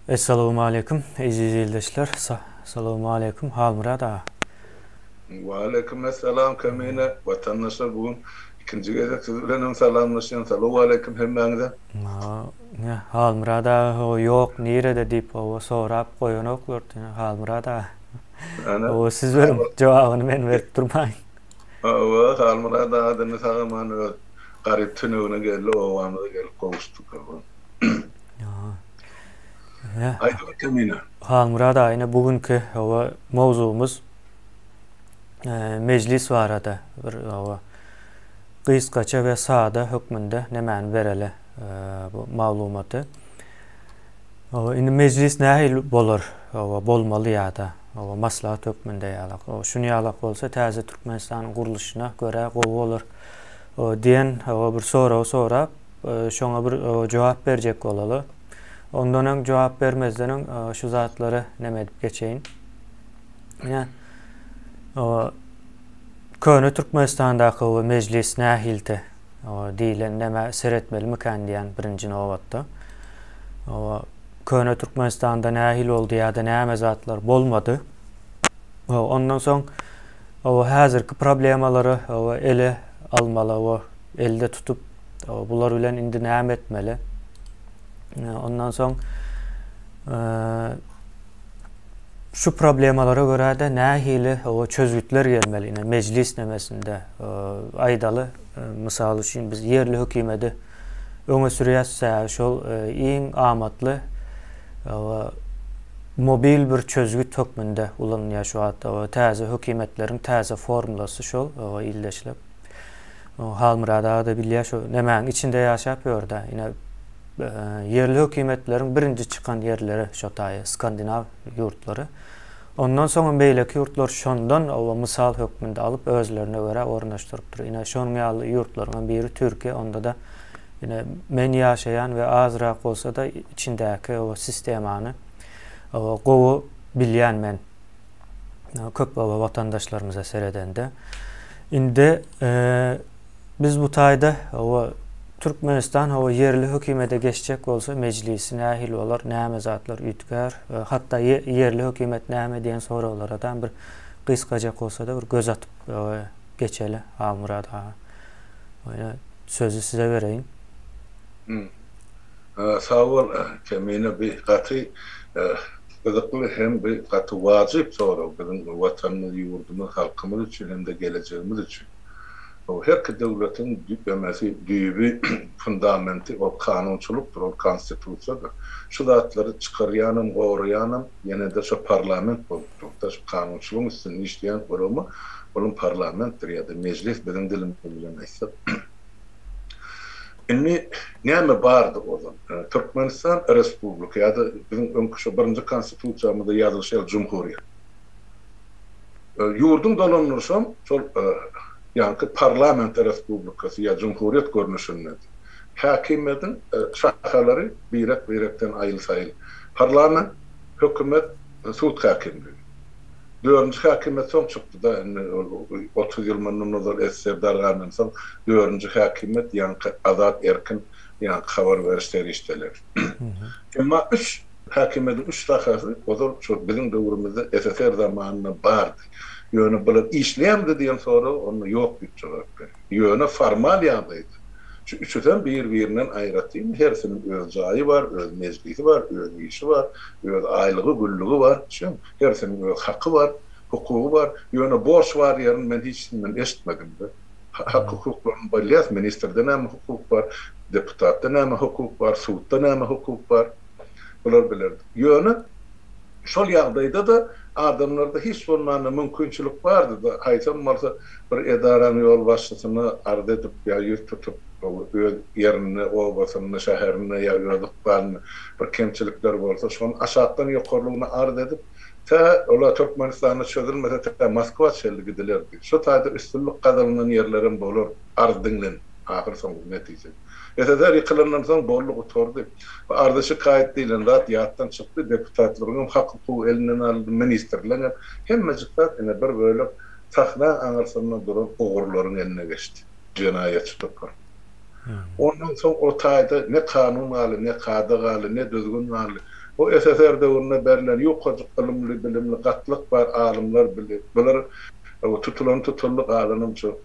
Essalawmaleýkum eziz ildeşler Salawmaleýkum Halmyrat aga. Waleýkim essalam Kemine watandaşlar bu gün ikinji gezek siz bilenem salamlaşýan salowaleýkim hemmäňize. Ne Halmyrat aga ho ýok nirede diýip oba sorap goýanoklar Halmyrat aga. Oba siz beriň jogabyny men berip durmaýyn. Hawa Halmyrat aga indi sag aman öz garyp tünegine geldi obamyza gelip gowuşdyk. Aýdyň Kemine. Halmyrat aga ine bu günki hawa mowzugymyz mejlis barada bir hawa gysgaça we sada hökmünde nemäni bereli bu maglumaty. Hawa indi mejlis nähili bolar? Hawa bolmaly ýa-da hawa maslahat hökmünde ýalak. Hawa şuny ýalak bolsa täze Türkmenistanyň gurluşyna görä gowy bolar diýen hawa bir soragy sorap şoňa bir jogap berjek bolaly. Ondan öň jogap bermezden öň şu zatlary neme edip geçeýin. Ine köne Türkmenistandaky we mejlis nähildi diýlen näme seretmelimikän diýen birinji nobatda. Köne Türkmenistanda nähili boldy ýa-da näme zatlar bolmady. Ondan soň häzirki problemalary ele almaly, elde tutup Bular bilen indi näme etmeli? Ondan soň şu problemalara görä-de nähili çözgütler gelmeli? Ine mejlis nemesinde aýdaly, mysal üçin biz ýerli hökümeti öňe sürýäs, sebäbi şol iň amatly mobil bir çözgüt hökmünde ulanylýar şu wagt. Täze hökümetleriň täze formulasy şol ildeşler. Halmyrat aga-da bilýär şu nemäniň içinde ýaşap ýör-dä. Ine ýerli hökümetleriň birinji çykan ýerleri şo taýy Skandinaw ýurtlary. Ondan soňam beýleki ýurtlar şondan oba mysal hökmünde alyp özlerine görä ornaşdyrypdyr. Ine şonuň ýaly ýurtlaryňam biri Türkiýe onda-da ine men ýaşaýan we azrak bolsa-da içindäki o sistemany gowy bilýän men. köp baba watandaşlarymyza seredende. Indi biz bu taýda hawa Türkmenistan hawa ýerli hökümete geçjek bolsa mejlisi nähili bolar, näme zatlar üýtgär, hatda ýerli hökümet näme diýen soraglara da bir gysgajak bolsa-da bir göz atyp geçeli Halmyrat aga. Sözi size bereýin. Sag bol Kemine bi gaty gyzykly hem bi gaty wajyp sorag biziň watanymyz ýurdumyz halkymyz üçin hem-de gelejegimiz üçin. Herki döwletiň emesi düýbi fundamenti ol kanunçylykdyr ol konstitusiýadyr. Şu zatlary çykarýanam goraýanam ýene-de şo parlament bolup dur. Şu kanunçylygyň üstünde işleýän gurama olam parlamentdir ýa-da mejlis biziň dilimiz bilen aýtsak. Indi näme bardy ozal? Türkmenistan Respublika ýa-da biziň öňki şo birinji konstitusiýamyzda ýazylyşy ýaly jumhuriýet. Ýurduň dolandyryşam şol ýaňky parlament respublikasy ýa jumhuriýet görnüşindedi. Häkimiýetiň şahalary birek-birekden aýyl-saýyl. Parlament, hökümet, sud häkimligi. Dördünji häkimiýet soň çykdy-da, indi ol 30 ýyl mundan ozal SSR dargandan soň dördünji häkimiýet, ýaňky azat, erkin ýaňky habar beriş serişdeleri. Emma üç häkimiýetiň üç sahasy ozal şol biziň döwrümizde SSR zamanynda bardy. Ýöne bular işleýärmidi diýen soraga onda ýok diýip jogap berýär. Ýöne formal ýagdaýda şu üçüsem bir-birinden aýratyn, hersiniň öz jaýy bar, öz mejlisi bar, öz işi bar, öz aýlygy, güllügi bar. Düşün? Hersiniň öz haky bar, hukugy bar. Ýöne borç bar ýerini men hiç kimden eşitmedim-de. Hak-hukuklaryny bilýäs, ministrde näme hukuk bar, deputatda näme hukuk bar, sudda näme hukuk bar. Bular bilerdik. Ýöne şol ýagdaýda-da adamlarda hiç bolmanda mümkinçilik bardy-da, haýsam bolsa bir edaranyň ýolbaşçysyna arz edip ýa ýüz tutup, öz ýerinde, obasynda, şäherinde ýa öz ykbalynda bir kemçilikler bolsa, şony aşakdan ýokarlygyna arz edip, tä ol-a Türkmenistanda çözülmese, tä Moskwa çenli gidilerdi. Şo taýda üstünlik gazanylan ýerlerem bolar, arz diňlenip, ahyrsoňky netije. SSR ýykylandan soň boldy, gutardy. Bu arza-şikaýat diýlen zat ýatdan çykdy, deputatlaryňam hak-hukugy elinden alyndy, ministrleňem, hemmejik zat ine bir bölek sahnaň aňyrsynda duran ogurlaryň eline geçdi. Jenaýatçy topar. Ondan soň o taýda ne kanun galdy, ne kada galdy, ne düzgün galdy. Bu SSR döwründe berlen ýukajyk ylymly, bilimli gatlak bar, alymlar bili. Bular tutulan tutuldy, galanam şu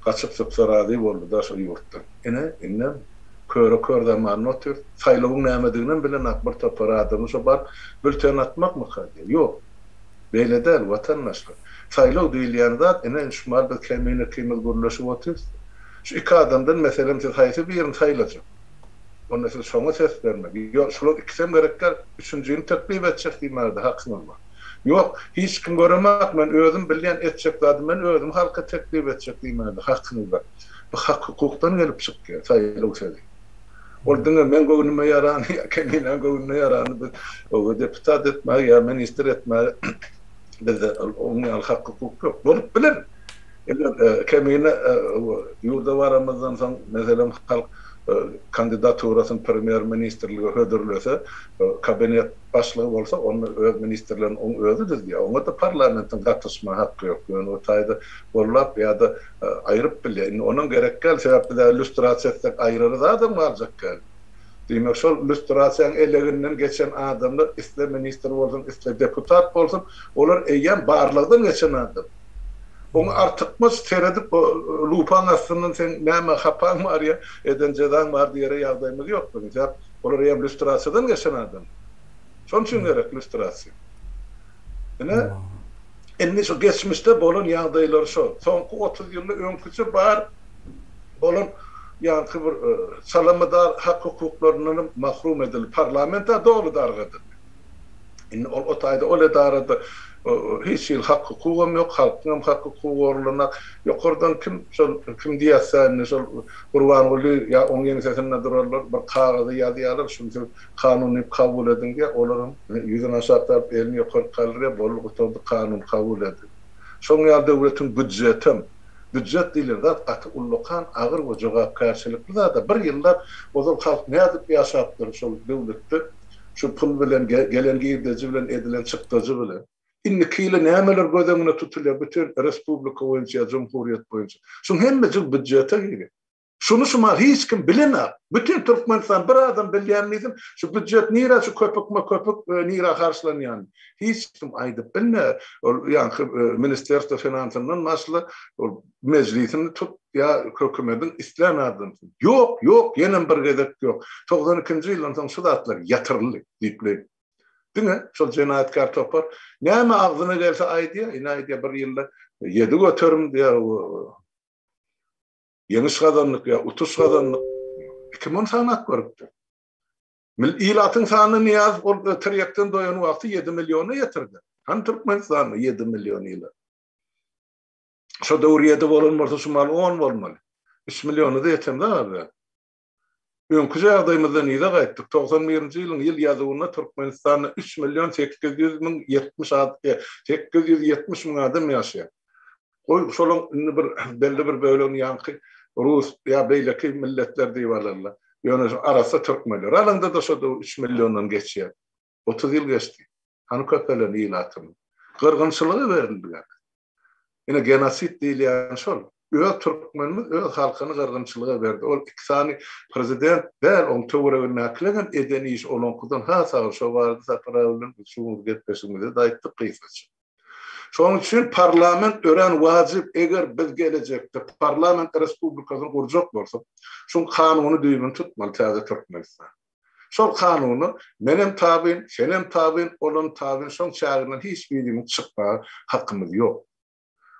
gaçyp sypsa razy boldy-da şo ýurtdan. Ine, indem köre kör zamanda otyrys. Saýlawyň nämediginem bilenak bir topar adamy şo baryp bülten atmakmyka diýýär. Ýok. Beýle däl, watandaşlar. Saýlaw diýilýän zat, ine, şu mahal biz Kemine ikimiz gürleşip otyrys. Şu iki adamdan, meselem, siz haýsy birini saýlajak? Onda siz şoňa ses bermeli. Ýok, şularyň ikisem gerek däl, üçünjini teklip etjek diýmäge-de hakyňyz bar. Ýok, hiç kim göremak, men özüm bilýän etjek zadymy men özüm halka teklip etjek diýmäge-de hakyňyz bar. Bu hak-hukukdan gelip çykýar saýlaw sözi. Ol diňe meň göwnüme ýarany ýa Keminäň göwnüne ýarany biz deputat etmäge ýa ministr etmäge bizde onuň ýaly hak-hukuk ýok. Bolup biler. Eger Kemine ýurda baramyzdan soň, meselem, halk kandidaturasyny premýer-ministrlige hödürlese, kabinet başlygy bolsa, onda öz ministrlerini oň özi düzýär. Oňa-da parlamentiň gatyşma haky ýok. Ýöne o taýda gollap ýa-da aýryp bilýär. Indi onam gerek däl, sebäp biz-ä lýustrasiýa etsek aýyrary zadam galjak däl. Diýmek, şol lýustrasiýanyň eleginden geçen adamlar isle ministr bolsun, isle deputat bolsun, olar eýýäm barlagdan geçen adam. Oňa artykmaç seredip lupaň astyndan seň näme hapaň bar ýa eden jezaň bar diýere ýagdaýymyz ýok biziň. Sebäp olar eýýäm lýustrasiýadan geçen adam. Şonuň üçin gerek lýustrasiýa. Ine, indi şu geçmişde bolan ýagdaýlar şo. Soňky 30 ýylda öňküçe bar bolan ýaňky bir çalamydar hak-hukuklaryndanam mahrum edildi. Parlament-ä doly dargadyldy. Indi ol o taýda ol edarada hiç hili hak-hukugam ýok, halkyňam hak-hukugy gorulanak. Ýokardan kim şol kim diýýärse indi şol Gurbanguly ýa oň ýeňsesinde duranlar bir kagyzy ýazýarlar, şuny siz kanun diýip kabul ediň diýýär, olaram ýüzüni aşak salyp elini ýokary galdyrýar, boldy gutardy kanun kabul edildi. Şoň ýaly döwletiň býudjetem, býudjet diýlen zat gaty ullakan agyr we jogapkärçilikli zat-a. Bir ýyllap ozal halk nädip ýaşapdyr şol döwletde? Şu pul bilen, gelen girdeji bilen, edilen çykdajy bilen. Indiki ýyla nämeler göz öňünde tutulýar bütin respublika boýunça ýa jumhuriýet boýunça. Şuň hemmejigi býudjete girýär. Şuny şumal hiç kim bilenok. Bütin Türkmenistan bir adam bilýän diýsin, şu býudjet nirä şu köpükme-köpük nirä harçlanýanyny hiç kim aýdyp bilmeýär. Ol ýaňky Ministerstwo finansyndan başla, ol Mejlisini tut ýa hökümediň islän adamsy. Ýok, ýok, ýenem bir gezek ýok. 92-nji ýyldan soň şu zatlar ýatyryldy diýip Diňe şol jenaýatkär topar näme agzyna gelse aýdýar, ine aýdýar bir ýylda 7% diýýär, ýeňiş gazandyk ýa utuş gazandyk. Kim ony sanap görüpdir? Ilatyň sanyny Nyýazow ol tirýekden doýan wagty 7 milliona ýetirdi. Hany Türkmenistanda 7 million ilat? Şo döwür ýedi bolan bolsa şu mal on bolmaly. Üç milliona-da ýetemzok azda. Öňküje ýagdaýymyzdan yza gaýtdyk. 91-nji ýylyň ýyl ýazuwynda Türkmenistanda 3 million 800 müň 70 ad, 870 müň adam ýaşaýar. Goý, şolaň indi bir belli bir bölegini ýaňky rus ýa beýleki milletler diýip alarlar. Ýöne şu arassa türkmenleri alaňda-da şo döwür 3 milliondan geçýär. 30 ýyl geçdi. Hany köpelen ilatymyz? Gyrgynçylyga berildiler. Ine genosid diýilýän şol. Öz türkmenimiz öz halkyny gyrgynçylyga berdi. Ol iki sany prezident däl, oň töweregindäkiler hem eden işi olaňkydan has agyr. Şo barada Sapar aga bilen biz şu günki gepleşigimizde-de aýtdyk gysgaça. Şonuň üçin parlament örän wajyp, eger biz gelejekde parlament respublikasyny gurjak bolsak, şuň kanuny düýbüni tutmaly täze Türkmenistan. Şol kanuna menem tabyn, senem tabyn, olam tabyn, şoň çäginden hiç birimiň çykmaga hakymyz ýok.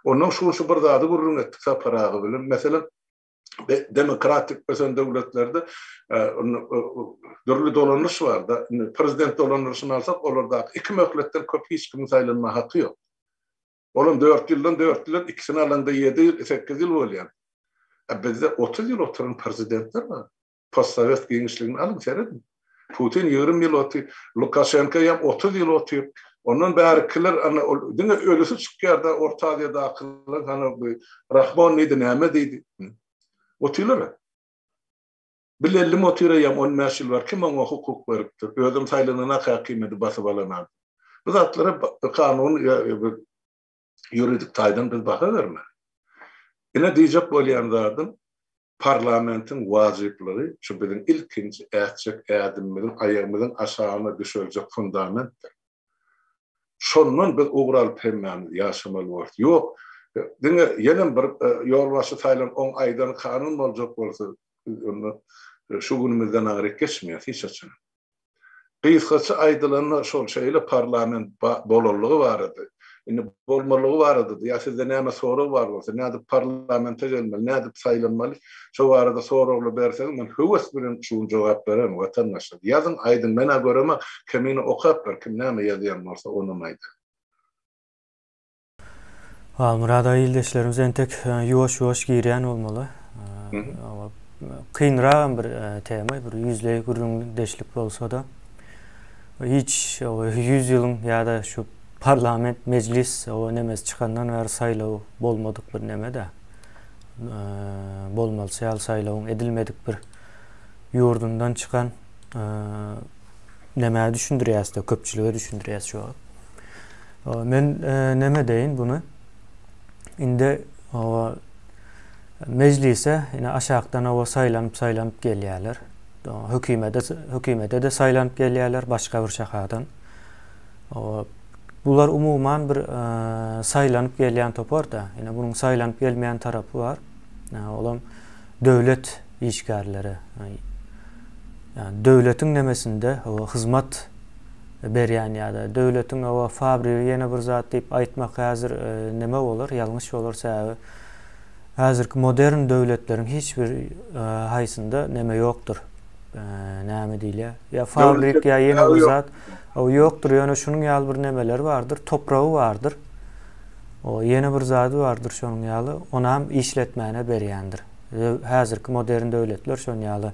Onnoň şu şu bir zady gürrüň etdik Sapar aga bilen. Meselem, demokratik ösen döwletlerde dürli dolanyş bar-da. Indi prezident dolanyşyny alsak, olardaky iki möhletden köp hiç kimiň saýlanma haky ýok. Olam dört ýyldan dört ýyldan ikisini alanda ýedi ýyl, sekiz ýyl bolýar. A bizde 30 ýyl oturan prezidentler bar. Postsowet giňişligini alyň serediň. Putin 20 ýyl otyr, Lukaşenko hem 30 ýyl otyr. Ondan bärikiler ana ol diňe ölüsi çykýar-da Orta Aziýadakylar hany bu Rahmon diýdi, näme diýdi. Otyrlar. Bilellim otyr eýýäm 15 ýyl bar. Kim oňa hukuk beripdir? Özem saýlanan häkimiýeti basyp alan adam. Bu zatlara kanun ýuridik taýdan biz baha bermeli. Ine diýjek bolýan zadym. Parlamentiň wajyplygy şu biziň ilkinji ätjek ädimimiziň aýagymyzyň aşagyna düşeljek fundamentdir. Şondan biz ugur alyp hemmämiz ýaşamaly borus. Ýok, diňe ýenem bir ýolbaşçy saýlanyp oň aýdany kanun boljak bolsa biz onda şu günümizden aňryk geçmeýäs hiç haçan. Gysgaça aýdylanda şol şeýle parlament bolanlygy barada, indi bolmalygy barada-da ýa sizde näme sorag bar bolsa, nädip parlamente gelmeli, nädip saýlanmaly, şo barada soragly berseňiz men höwes bilen şu gün jogap bererin watandaşlar. Ýazyň aýdyň men-ä göremok, kemine okap ber kim näme ýazýan bolsa onam aýdar. Halmyrat aga ildeşlerimiz entek ýuwaş-ýuwaş girýän bolmaly. Kynragam bir tema, bir ýüzleý gürrüňdeşlik bolsa-da. Hiç 100 ýylyň ýa-da şu parlament, mejlis o nemesi çykandan bäri saýlaw bolmadyk bir neme-de. Bolmalysy ýaly saýlawyň edilmedik bir ýurdundan çykan nämä düşündirýäs-de, köpçülige düşündirýäs şu wagt. Men neme deýin buny? Indi owa mejlise ine aşakdan owa saýlanyp saýlanyp gelýärler. Hökümete hökümete de saýlanyp gelýärler başga bir şahadan. Owa bular umuman bir saýlanyp gelýän topar da. Ine bunuň saýlanyp gelmeýän tarapy bar. Olam döwlet işgärleri. Ýani döwletiň nemesinde hyzmat berýän ýa-da döwletiň oba fabrigi ýene bir zat diýip aýtmak häzir neme bolar, ýalňyş bolar sebäbi häzirki modern döwletleriň hiç bir haýsynda neme ýokdur. Näme diýilýär? Ýa fabrik ýa ýene bir zat o ýokdur, ýöne şunuň ýaly bir nemeleri bardyr, topragy bardyr. O ýene bir zady bardyr şonuň ýaly, onam işletmäne berýändir. Häzirki modern döwletler şonuň ýaly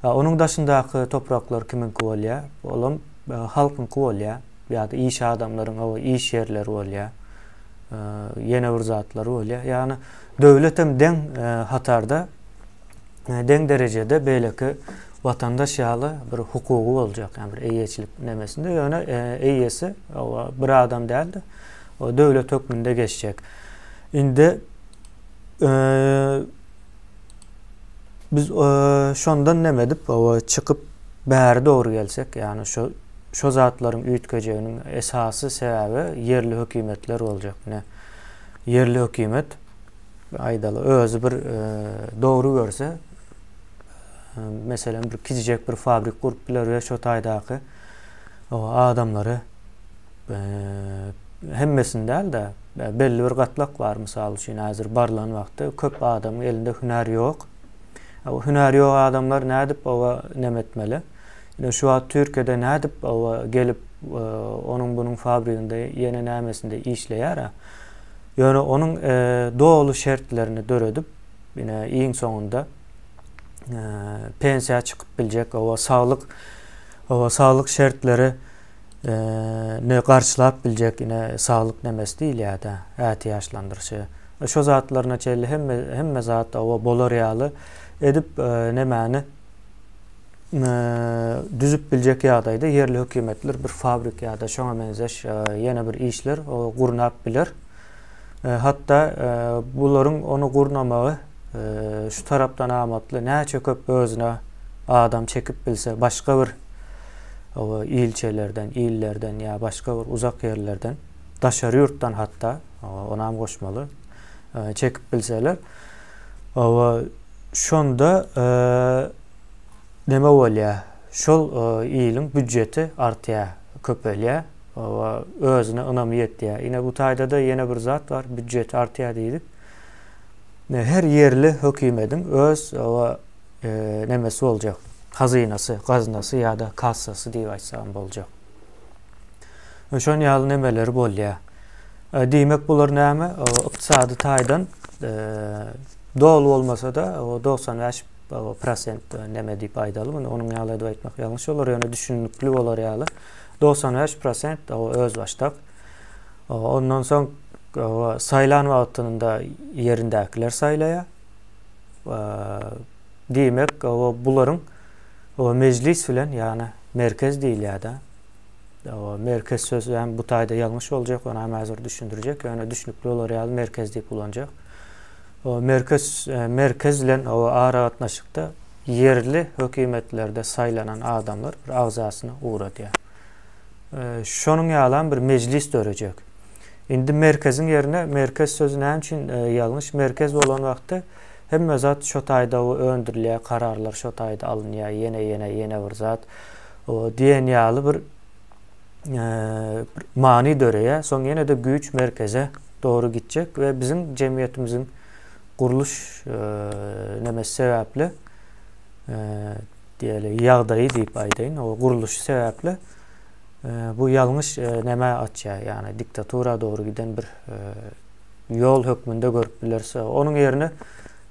Onuň daşyndaky topraklar kimiňki bolýar? Olam halkyňky bolýar. Ýa-da iş adamlaryň hawa iş ýerleri bolýar. Ýene bir zatlar bolýar. Ýagny döwletem deň hatarda, deň derejede beýleki watandaş ýaly bir hukugy boljak, ýagny bir eýeçilik nemesinde. Ýöne eýesi hawa bir adam däl-de, döwlet hökmünde geçjek. Indi Biz şondan neme edip, oba çykyp bäri dogry gelsek, ýagny şu şo zatlaryň üýtgejeginiň esasy sebäbi ýerli hökümetler boljak. Ine, ýerli hökümet aýdaly özi bir dogry görse, meselem bir kiçijek bir fabrik gurup biler we şo taýdaky adamlary hemmesini däl-de, belli bir gatlak bar, mysal üçin, häzir barlan wagtda köp adamyň elinde hünär ýok. O hünär ýok adamlar nädip oba neme etmeli? Ine şu wagt Türkiýede nädip oba gelip onuň bunuň fabriginde ýene nämesinde işleýär-ä. Ýöne onuň doly şertlerini döredip, ine iň soňunda pensiýa çykyp biljek, oba saglyk oba saglyk şertleri ne garşylap biljek ine saglyk nemesi diýilýär-dä, ätiýaçlandyryşy. Şo zatlaryna çenli hemme hemme zat oba bolar ýaly edip nemäni düzüp biljek ýagdaýda ýerli hökümetler bir fabrik ýa-da şoňa meňzeş ýene bir işler gurnap biler. Hatda bularyň ony gurnamagy şu tarapdan amatly, näçe köp özüne adam çekip bilse, başga bir ilçelerden, illerden ýa başga bir uzak ýerlerden, daşary ýurtdan hatda, onam goşmaly, çekip bilseler, şonda neme bolýar, şol iliň býudjeti artýar, köpelýär, özüne ynamy ýetýär. Ine bu taýda-da ýene bir zat bar, býudjeti artýar diýdik. Her ýerli hökümediň öz nemesi boljak, hazynasy, gaznasy ýa-da kassasy diýip aýtsagam boljak. Şon ýaly nemeleri bolýar. Diýmek bular näme? Ykdysady taýdan doly bolmasa-da 95 prosent neme diýip aýdaly, muny onuň ýaly edip aýtmak ýalňyş bolar, ýöne düşünikli bolar ýaly 95 prosent özbaşdak. Ondan soň saýlan wagtynda ýerindäkiler saýlaýar. Diýmek, bularyň mejlis bilen, ýagny merkez diýilýär-de. Merkez sözi hem bu taýda ýalňyş boljak, ony hem häzir düşündirjek, ýöne düşnükli bolar ýaly merkez diýip ulanjak. Merkez merkez bilen aragatnaşykda ýerli hökümetlerde saýlanan adamlar bir agzasyny ugradýar. Şonuň ýalam bir mejlis dörejek. Indi merkeziň ýerine merkez sözi näme üçin ýalňyş? Merkez bolan wagtda hemme zat şo taýda öndürilýär, kararlar şo taýda alynýar, ýene ýene ýene bir zat diýen ýaly bir many döreýär. Soň ýene-de güýç merkeze dogry gitjek we biziň jemgyýetimiziň gurluş nemesi sebäpli diýeli ýagdaýy diýip aýdaýyn, o gurluşy sebäpli bu ýalňyş nämä açýar, ýagny diktatura dogry giden bir ýol hökmünde görüp bileris. Onuň ýerine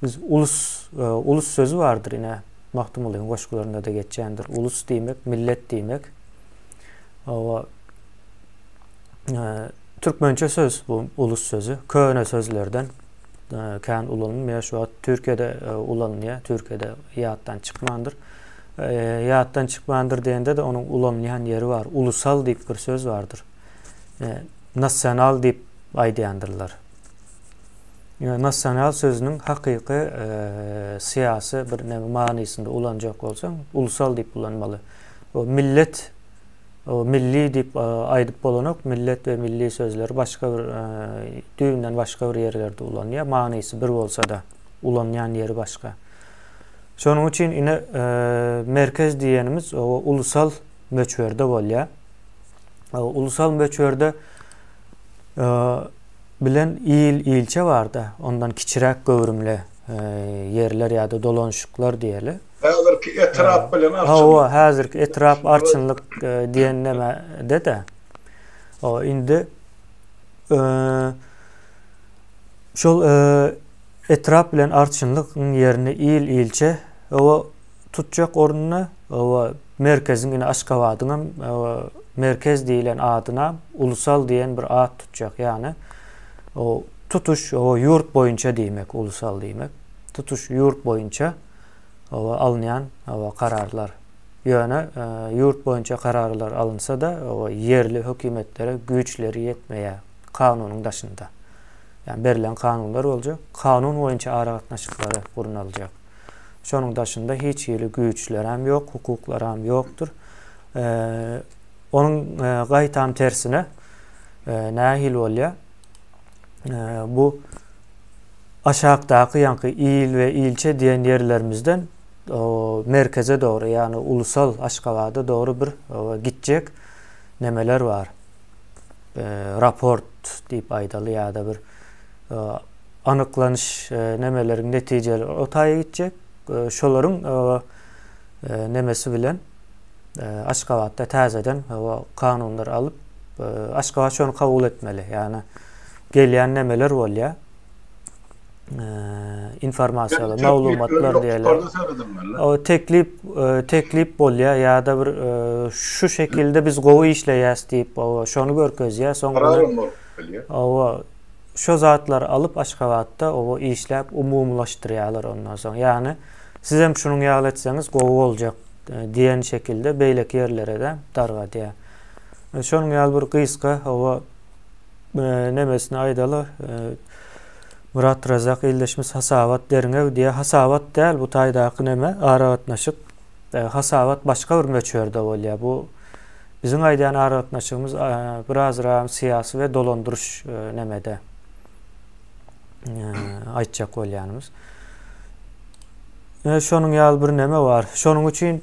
biz ulus ulus sözi bardyr ine Magtymgulynyň goşgularynda-da geçýändir. Ulus diýmek, millet diýmek. Owa türkmençe söz bu ulus sözü. Köne sözlerden kän ulanylmaýar. Şu wagt Türkiýede ulanylýar. Türkiýede ýatdan çykmandyr. Ýatdan çykmandyr diýende-de onuň ulanylýan ýeri bar. Ulusal diýip bir söz bardyr. Nasional diýip aýdýandyrlar. Nasional sözüniň hakyky syýasy bir näme manysynda ulanjak bolsaň, ulusal diýip ulanmaly. O millet o milli diýip aýdyp bolanok. Millet we milli sözleri başga bir düýbünden başga bir ýerlerde ulanýar. Manysy bir bolsa-da, ulanýan ýeri başga. Şonuň üçin ine merkez diýenimiz o ulusal möçberde bolýar. Ulusal möçberde bilen il, ilçe barda, ondan kiçiräk göwrümli ýerler ýa-da dolanyşyklar diýeli. Häzirki etrap bilen arçynlyk. Hawa, häzirki etrap, arçynlyk diýen nämede-de. O indi şol etrap bilen arçynlygyň ýerini il, ilçe, hawa, tutjak ornuny, hawa, merkeziň ine Aşgabadyňam, hawa, merkez diýlen adyna ulusal diýen bir at tutjak. Ýagny o tutuş, hawa, ýurt boýunça diýmek, ulusal diýmek. Tutuş ýurt boýunça hawa alynýan hawa kararlar. Ýöne ýurt boýunça kararlar alynsa-da, hawa, ýerli hökümetlere güýçleri ýetmeýär kanunyň daşynda. Ýagny berlen kanunlar boljak, kanun boýunça aragatnaşyklary gurnaljak. Şonuň daşynda hiç hili güýçlerem ýok, hukuklaram ýokdur. Onuň gaýtam tersine nähili bolýar? Bu aşakdaky ýaňky il we ilçe diýen ýerlerimizden merkeze dogry, ýagny ulusal Aşgabada dogry bir gitjek nemeler bar. Raport diýip aýdaly ýa-da bir anyklanyş nemeleriň netijeleri o taýa gitjek. Şolaryň nemesi bilen Aşgabatda täzeden kanunlar alyp, Aşgabat şony kabul etmeli. Ýagny gelýän nemeler bolýar. Informasiýalar, maglumatlar diýeli. O teklip teklip bolýar ýa-da bir şu şekilde biz gowy işleýäs diýip, şony görkezýär. Soň Owa şo zatlary alyp Aşgabatda owa işläp umumylaşdyrýarlar ondan soň. Ýagny sizem şunuň ýaly etseňiz gowy boljak diýen şekilde beýleki ýerlere-de dargadýar. Şonuň ýaly bir gysga owa nemesini aýdaly. Myrat Razak ildeşimiz hasabat derňew diýýär. Hasabat däl bu taýdaky neme aragatnaşyk. Hasabat başga bir möçberde bolýar. Bu biziň aýdýan aragatnaşygymyz birazrak syýasy we dolandyryş nemede aýtjak bolýanymyz. Şonuň ýaly bir neme bar. Şonuň üçin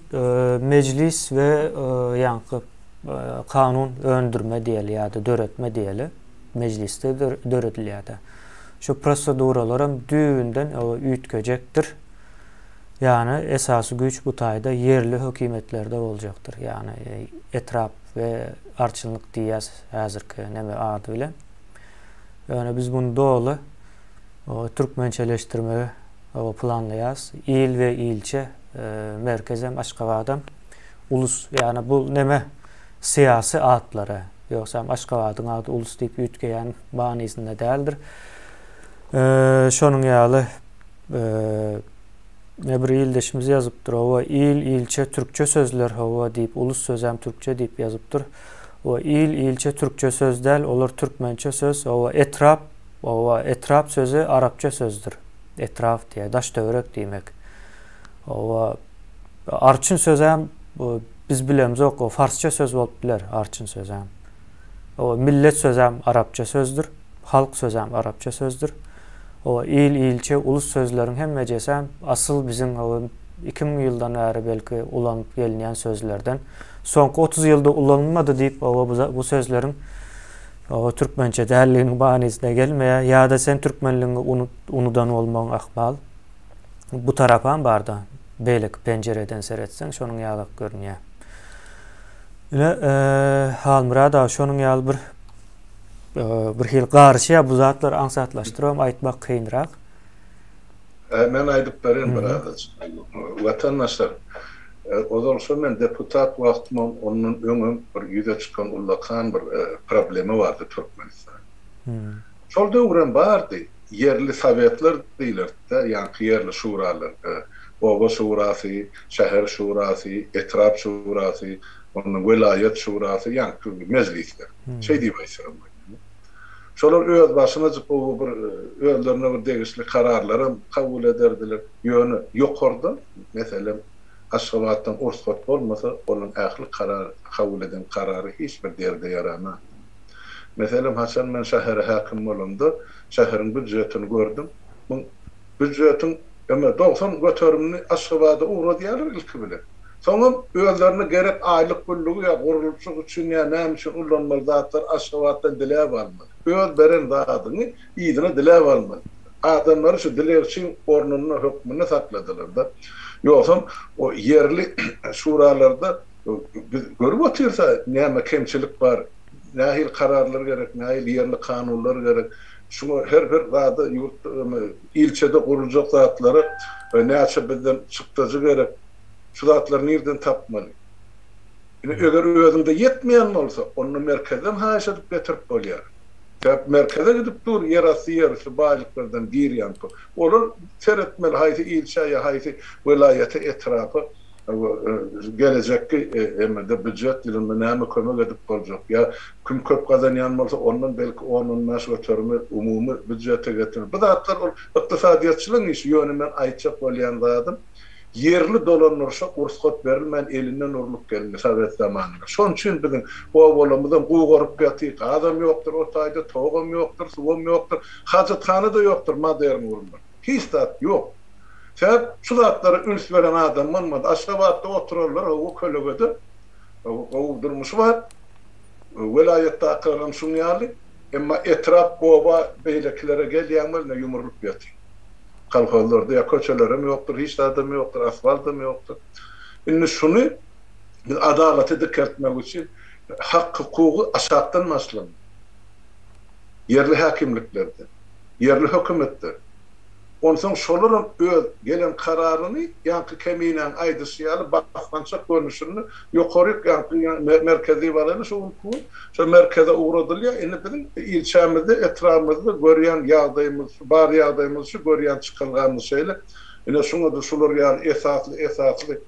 mejlis we ýaňky kanun öndürme diýeli ýa-da döretme diýeli mejlisde döredilýär-de. Şu proseduralaram düýbünden üýtgejekdir. Ýagny esasy güýç bu taýda ýerli hökümetlerde boljakdyr. Ýagny etrap we arçynlyk diýýäs häzirki neme ady bilen. Ýöne biz muny doly türkmençeleşdirmegi planlaýarys. Il we ilçe merkezem Aşgabadam ulus ýagny bu neme syýasy atlary ýogsam Aşgabadyň ady ulus diýip üýtgeýän manysynda däldir. Şonuň ýaly ne bir ildeşimiz ýazypdyr hawa il ilçe türkçe sözler hawa diýip ulus sözem türkçe diýip ýazypdyr. O il ilçe türkçe söz däl olar türkmençe söz hawa etrap hawa etrap sözi arapça sözdür. Etrap diýýär, daş-töwerek diýmek. Owa, arçyn sözem biz bilemzok, o farsça söz bolup biler, arçyn sözem. Owa, millet sözem arapça sözdür, halk sözem arapça sözdür. Owa, il, ilçe, ulus sözleriň hemmejesem asyl biziň owa 2000 ýyldan bäri belki ulanyp gelinýän sözlerden. Soňky 30 ýylda ulanylmady diýip, owa bu sözleriň owa türkmençe dälliginiň manysyna gelmeýär. Ýa-da sen türkmenligiňi unudan bolmagyň ahmal. Bu tarapam barda, beýleki penjireden seretseň şonuň ýalak görünýär. Ine, Halmyrat aga şonuň ýaly bir bir hili garyşýar bu zatlary aňsatlaşdyrybam aýtmak kynrak. Men aýdyp bereýin birazajyk. Watandaşlar, ozal şo men deputat wagtymam, ondan öňem bir ýüze çykan ullakan bir problema bardy Türkmenistanda. Şol döwürem bardy, ýerli sowetler diýlerdi-de, ýaňky ýerli şuralar, oba şurasy, şäher şurasy, etrap şurasy, ondan welaýat şurasy, ýaňky mejlisler. Şeý diýip aýtsaram bolýar. Şolar özbaşynajyk gowy bir özlerine bir degişli kararlaram kabul ederdiler. Ýöne ýokardan, meselem, Aşgabatdan ursgat bolmasa, olaň ähli karar kabul eden karary hiç bir derde ýaramaz. Meselem, haçan men şähere häkim bolamda, şäheriň býudjetini gördüm. Muň býudjetiň eme 90 göterimini Aşgabada ugradýarlar ilki bilen. Soňam özlerine gerek aýlyk-güllügi ýa gurluşyk üçin ýa näme üçin ullanmaly zatlary Aşgabatdan diläp almaly. Öz beren zadyňy yzyna diläp almaly. Adamlary şu dilegçiň ornunda hökmünde sakladylar-da. Ýogsam o ýerli şuralarda biz görüp otyrys-a näme kemçilik bar, nähili kararlar gerek, nähili ýerli kanunlar gerek. Şuňa her bir zada ýurt ilçede guruljak zatlara näçe bizden çykdajy gerek. Şu zatlary nirden tapmaly? Ine eger özüňde ýetmeýän bolsa, onda merkezden haýyş edip getirip bolýar. Sebäp merkeze gidip dur ýerasty ýerüsti baýlyklardan girýän pul. Olar seretmeli haýsy ilçä ýa haýsy welaýata etrapa gelejekki emede býujet ýylynda näme kömek edip boljak ýa kim köp gazanýan bolsa ondan belki on-on bäş göterimi umumy býujete getirmeli. Bu zatlar ol ykdysadyýetçiligiň işi ýöne men aýtjak bolýan zadym Ýerli dolandyryşa ursgat berilmän elinden urlup gelindi sowet zamanynda. Şonuň üçin biziň obalarymyzam gugaryp ýatyr, gazam ýokdur o taýda, togam ýokdur, suwam ýokdur, hajathana-da ýokdur modern gurlan. Hiç zat ýok. Sebäp şu zatlara üns beren adam bolmady. Aşgabatda oturanlar hawa kölegede, gowy durmuşy bar. Welaýatdakylaram şuň ýaly. Emma etrap, oba beýlekilere gelýäň welin ýumrulyp ýatyr. Kolhozlarda ýa köçelerem ýokdur, hiç zadam ýokdur, asfaltam ýokdur. Indi şuny biz adalaty dikeltmek üçin hak-hukugy aşakdan başlamaly. Ýerli häkimliklerden, ýerli hökümetden. Onsoň şolaram öz gelen kararyny ýaňky Keminäň aýdyşy ýaly basgançak görnüşinde ýokaryk ýaňky merkez diýip alaýly şu günki gün şo merkeze ugradylýar. Indi biziň ilçämizde, etrabymyzda görýän ýagdaýymyz şu, bar ýagdaýymyz şu, görýän çykalgamyz şeýle. Ine şuňa-da şular ýaly esasly esasly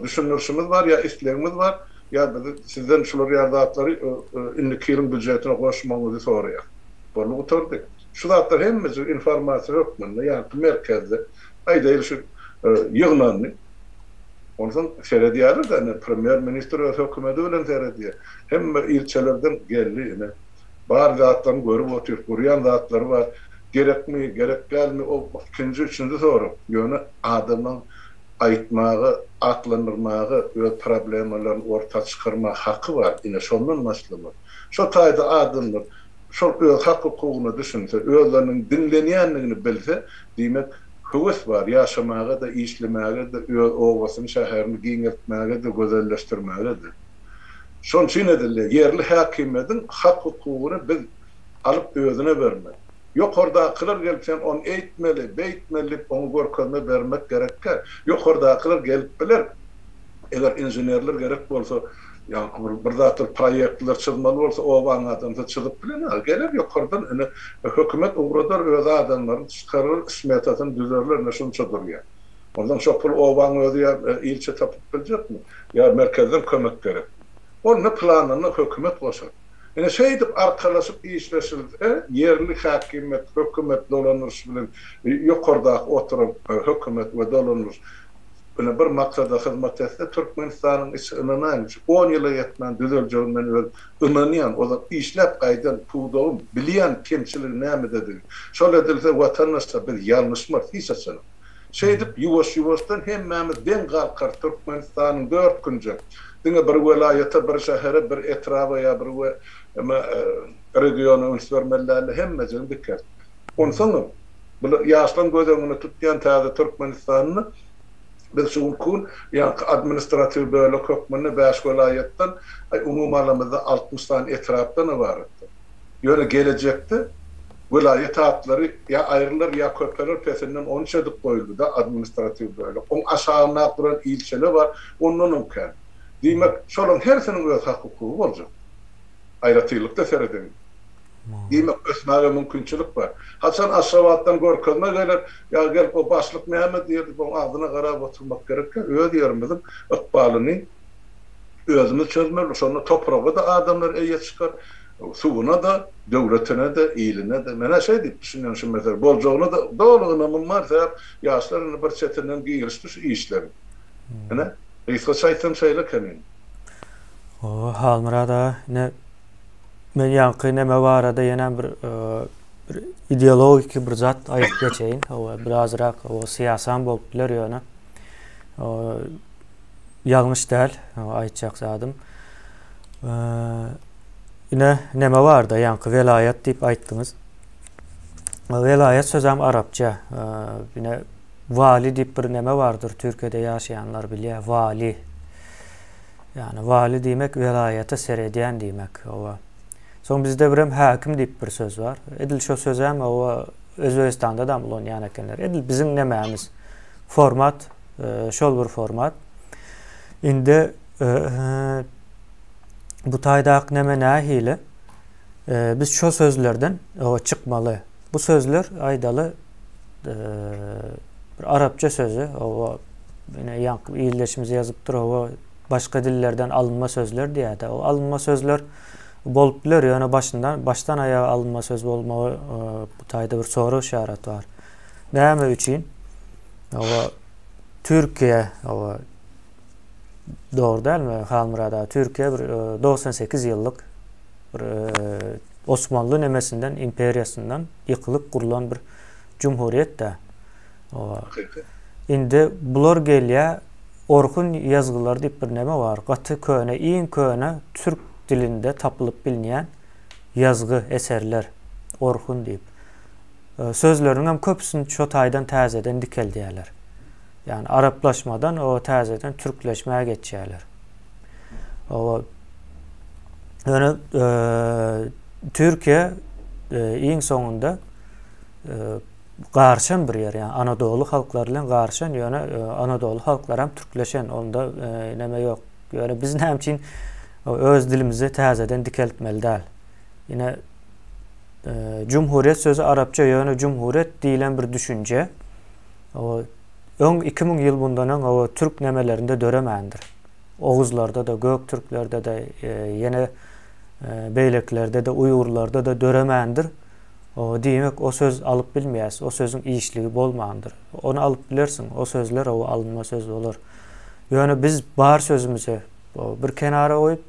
düşündirişimiz bar ýa islegimiz bar ýa bizi sizden şular ýaly zatlary indiki ýylyň býujetine goşmagyňyzy soraýas. Boldy gutardy. Şu zatlar hemmesi informasiýa hökmünde ýaňky merkezde aýdaýly şu ýygnandy. Onsoň seredýärler-de ine premýer ministr öz hökümeti bilen seredýär. Hemme ilçelerden geldi ine. Bar zatlaryny görüp otyr, gurýan zatlary bar. Gerekmi, gerek dälmi o ikinji, üçünji sorag. Ýöne adamyň aýtmaga, atlandyrmaga, öz problemalaryny orta çykarmaga haky bar. Ine şondan başlamaly. Şo taýda adamlar şol öz hak-hukugyna düşünse, özleriniň diňlenýändigini bilse, diýmek, höwes bar, ýaşamaga-da, işlemäge-de, öz obasyny, şäherini giňeltmäge-de, gözelleşdirmäge-de. Şonuň üçin edilýär. Ýerli häkimiýetiň hak-hukugyny biz alyp özüne bermeli. Ýokardakylar gelip sen ony eýtmeli, beýtmeli diýip oňa görkezme bermek gerek däl. Ýokardakylar gelip biler. Eger inženerler gerek bolsa, ýaňky bir bir zatlar proýektler çyzmaly bolsa obaň adamsy çyzyp bilenok. Geler ýokardan ine hökümet ugradar öz adamlaryny çykarar smetasyny düzerler ine şunça durýar. Ondan şo pul obaň özi ýa ilçe tapyp biljekmi? Ýa merkezden kömek gerekmi? Onda planyny hökümet goşar. Ine şeýdip arkalaşyp işleşilse, ýerli häkimiýet, hökümet dolandyryş bilen ýokardaky oturan hökümet we dolandyryş ine bir maksada hyzmat etse, Türkmenistanyň içi ynanaýyň, şu on ýyla ýetmän düzeljegini men öz ynanýan, ozal işläp gaýdan pudagym, bilýän kemçiligi nämededigini. Şol edilse watandaşlar biz ýalňyşmarys hiç haçanam. Şeýdip ýuwaş-ýuwaşdan hemmämiz deň galkarys Türkmenistanyň dört künjek. Diňe bir welaýata, bir şähere, bir etraba ýa bir regiona üns bermeli dälde hemmejigini dikelt. Onsoňam bular ýaşlaň göz öňünde tutýan täze Türkmenistanyny biz şu günki gün ýaňky administratiw bölek hökmünde bäş welaýatdan, umumy alamyzda 60 sany etrapdan ybaratdyr. Ýöne gelejekde welaýat atlary ýa aýrylar, ýa köpeler pesinden 13 edip goýuldy-da administratiw bölek. Oň aşagynda duran ilçeler bar, ondanam kän. Diýmek, şolaryň hersiniň öz hak-hukugy boljak. Aýratynlykda seredeňde. Diýmek, ösmäge mümkinçilik bar. Haçan Aşgabatdan görkezme geler, ýa gelip o başlyk näme diýer diýip oň agzyna garap oturmak gerekkä, öz ýerimiziň ykbalyny özümiz çözmeli. Şonda topraga-da adamlar eýe çykar, suwuna-da, döwletine-de, iline-de. Men-ä şeý diýip düşünýän şu mesele. Boljagyna-da doly ynamym bar, sebäp ýaşlar indi bir çetinden girişdi şu işleriň. Ine, gysgaça aýtsam şeýle eken. Hawa, Halmyrat aga, ine, men ýaňky neme barada ýene bir bir ideologiki bir zat aýdyp geçeýin. Hawa, birazrak o syýasam bolup biler ýöne. Ýalňyş däl, aýtjak zadym. Ine, neme barda, ýaňky welaýat diýip aýtdyňyz. Welaýat sözem arapça. Ine, wali diýip bir neme bardyr, Türkiýede ýaşaýanlar bilýär, wali. Ýagny wali diýmek welaýata seredýän diýmek. Owa. Soň bizde birem häkim diýip bir söz bar. Edil şo sözem owa Özbegistanda da ulanýan ekenler. Edil biziň nemämiz format, şol bir format. Indi bu taýdaky neme nähili? Biz şo sözlerden çykmaly. Bu sözler aýdaly bir arapça sözi, owa ine ýaňky ildeşimiz ýazypdyr, owa başga dillerden alynma sözler diýýär-de. O alynma sözler bolup biler, ýöne başyndan başdan aýaga alynma söz bolmagy bu taýda bir sorag işareti bar. Näme üçin? Owa Türkiýe, owa Dogry dälmi Halmyrat aga? Türkiýe bir 98 ýyllyk bir Osmanly nemesinden, imperiýasyndan ýykylyp gurlan bir jumhuriýet-dä. Indi bular gelýär, Orhun ýazgylary diýip bir neme bar. Gaty köne, iň köne türk dilinde tapylyp bilinýän ýazgy, eserler. Orhun diýip. Sözleriniň hem köpüsini şo taýdan täzeden dikeldýärler. Ýagny araplaşmadan o täzeden türkleşmä geçýärler. O ýöne e, Türkiýe e, iň soňunda e, garyşan bir ýer, ýagny Anadolu halklary bilen garyşan, ýöne e, Anadolu halklary hem türkleşen, onda e, neme ýok. Ýöne biz näme üçin öz dilimizi täzeden dikeltmeli däl? Ýene e, cumhuriyet sözi arapça, ýöne cumhuriyet diýlen bir düşünje O öň 2000 ýyl mundan öň o türk nemelerinde döremändir. Oguzlarda-da, gök türklerde-de, e, ýene e, beýlekilerde-de, uýgurlarda-da döremändir. O diýmek o söz alyp bilmeýäs. O sözüň işligi bolmandyr. Ony alyp bilersiň. O sözler o alynma söz bolar. Ýöne biz bar sözümizi bir kenara goýup,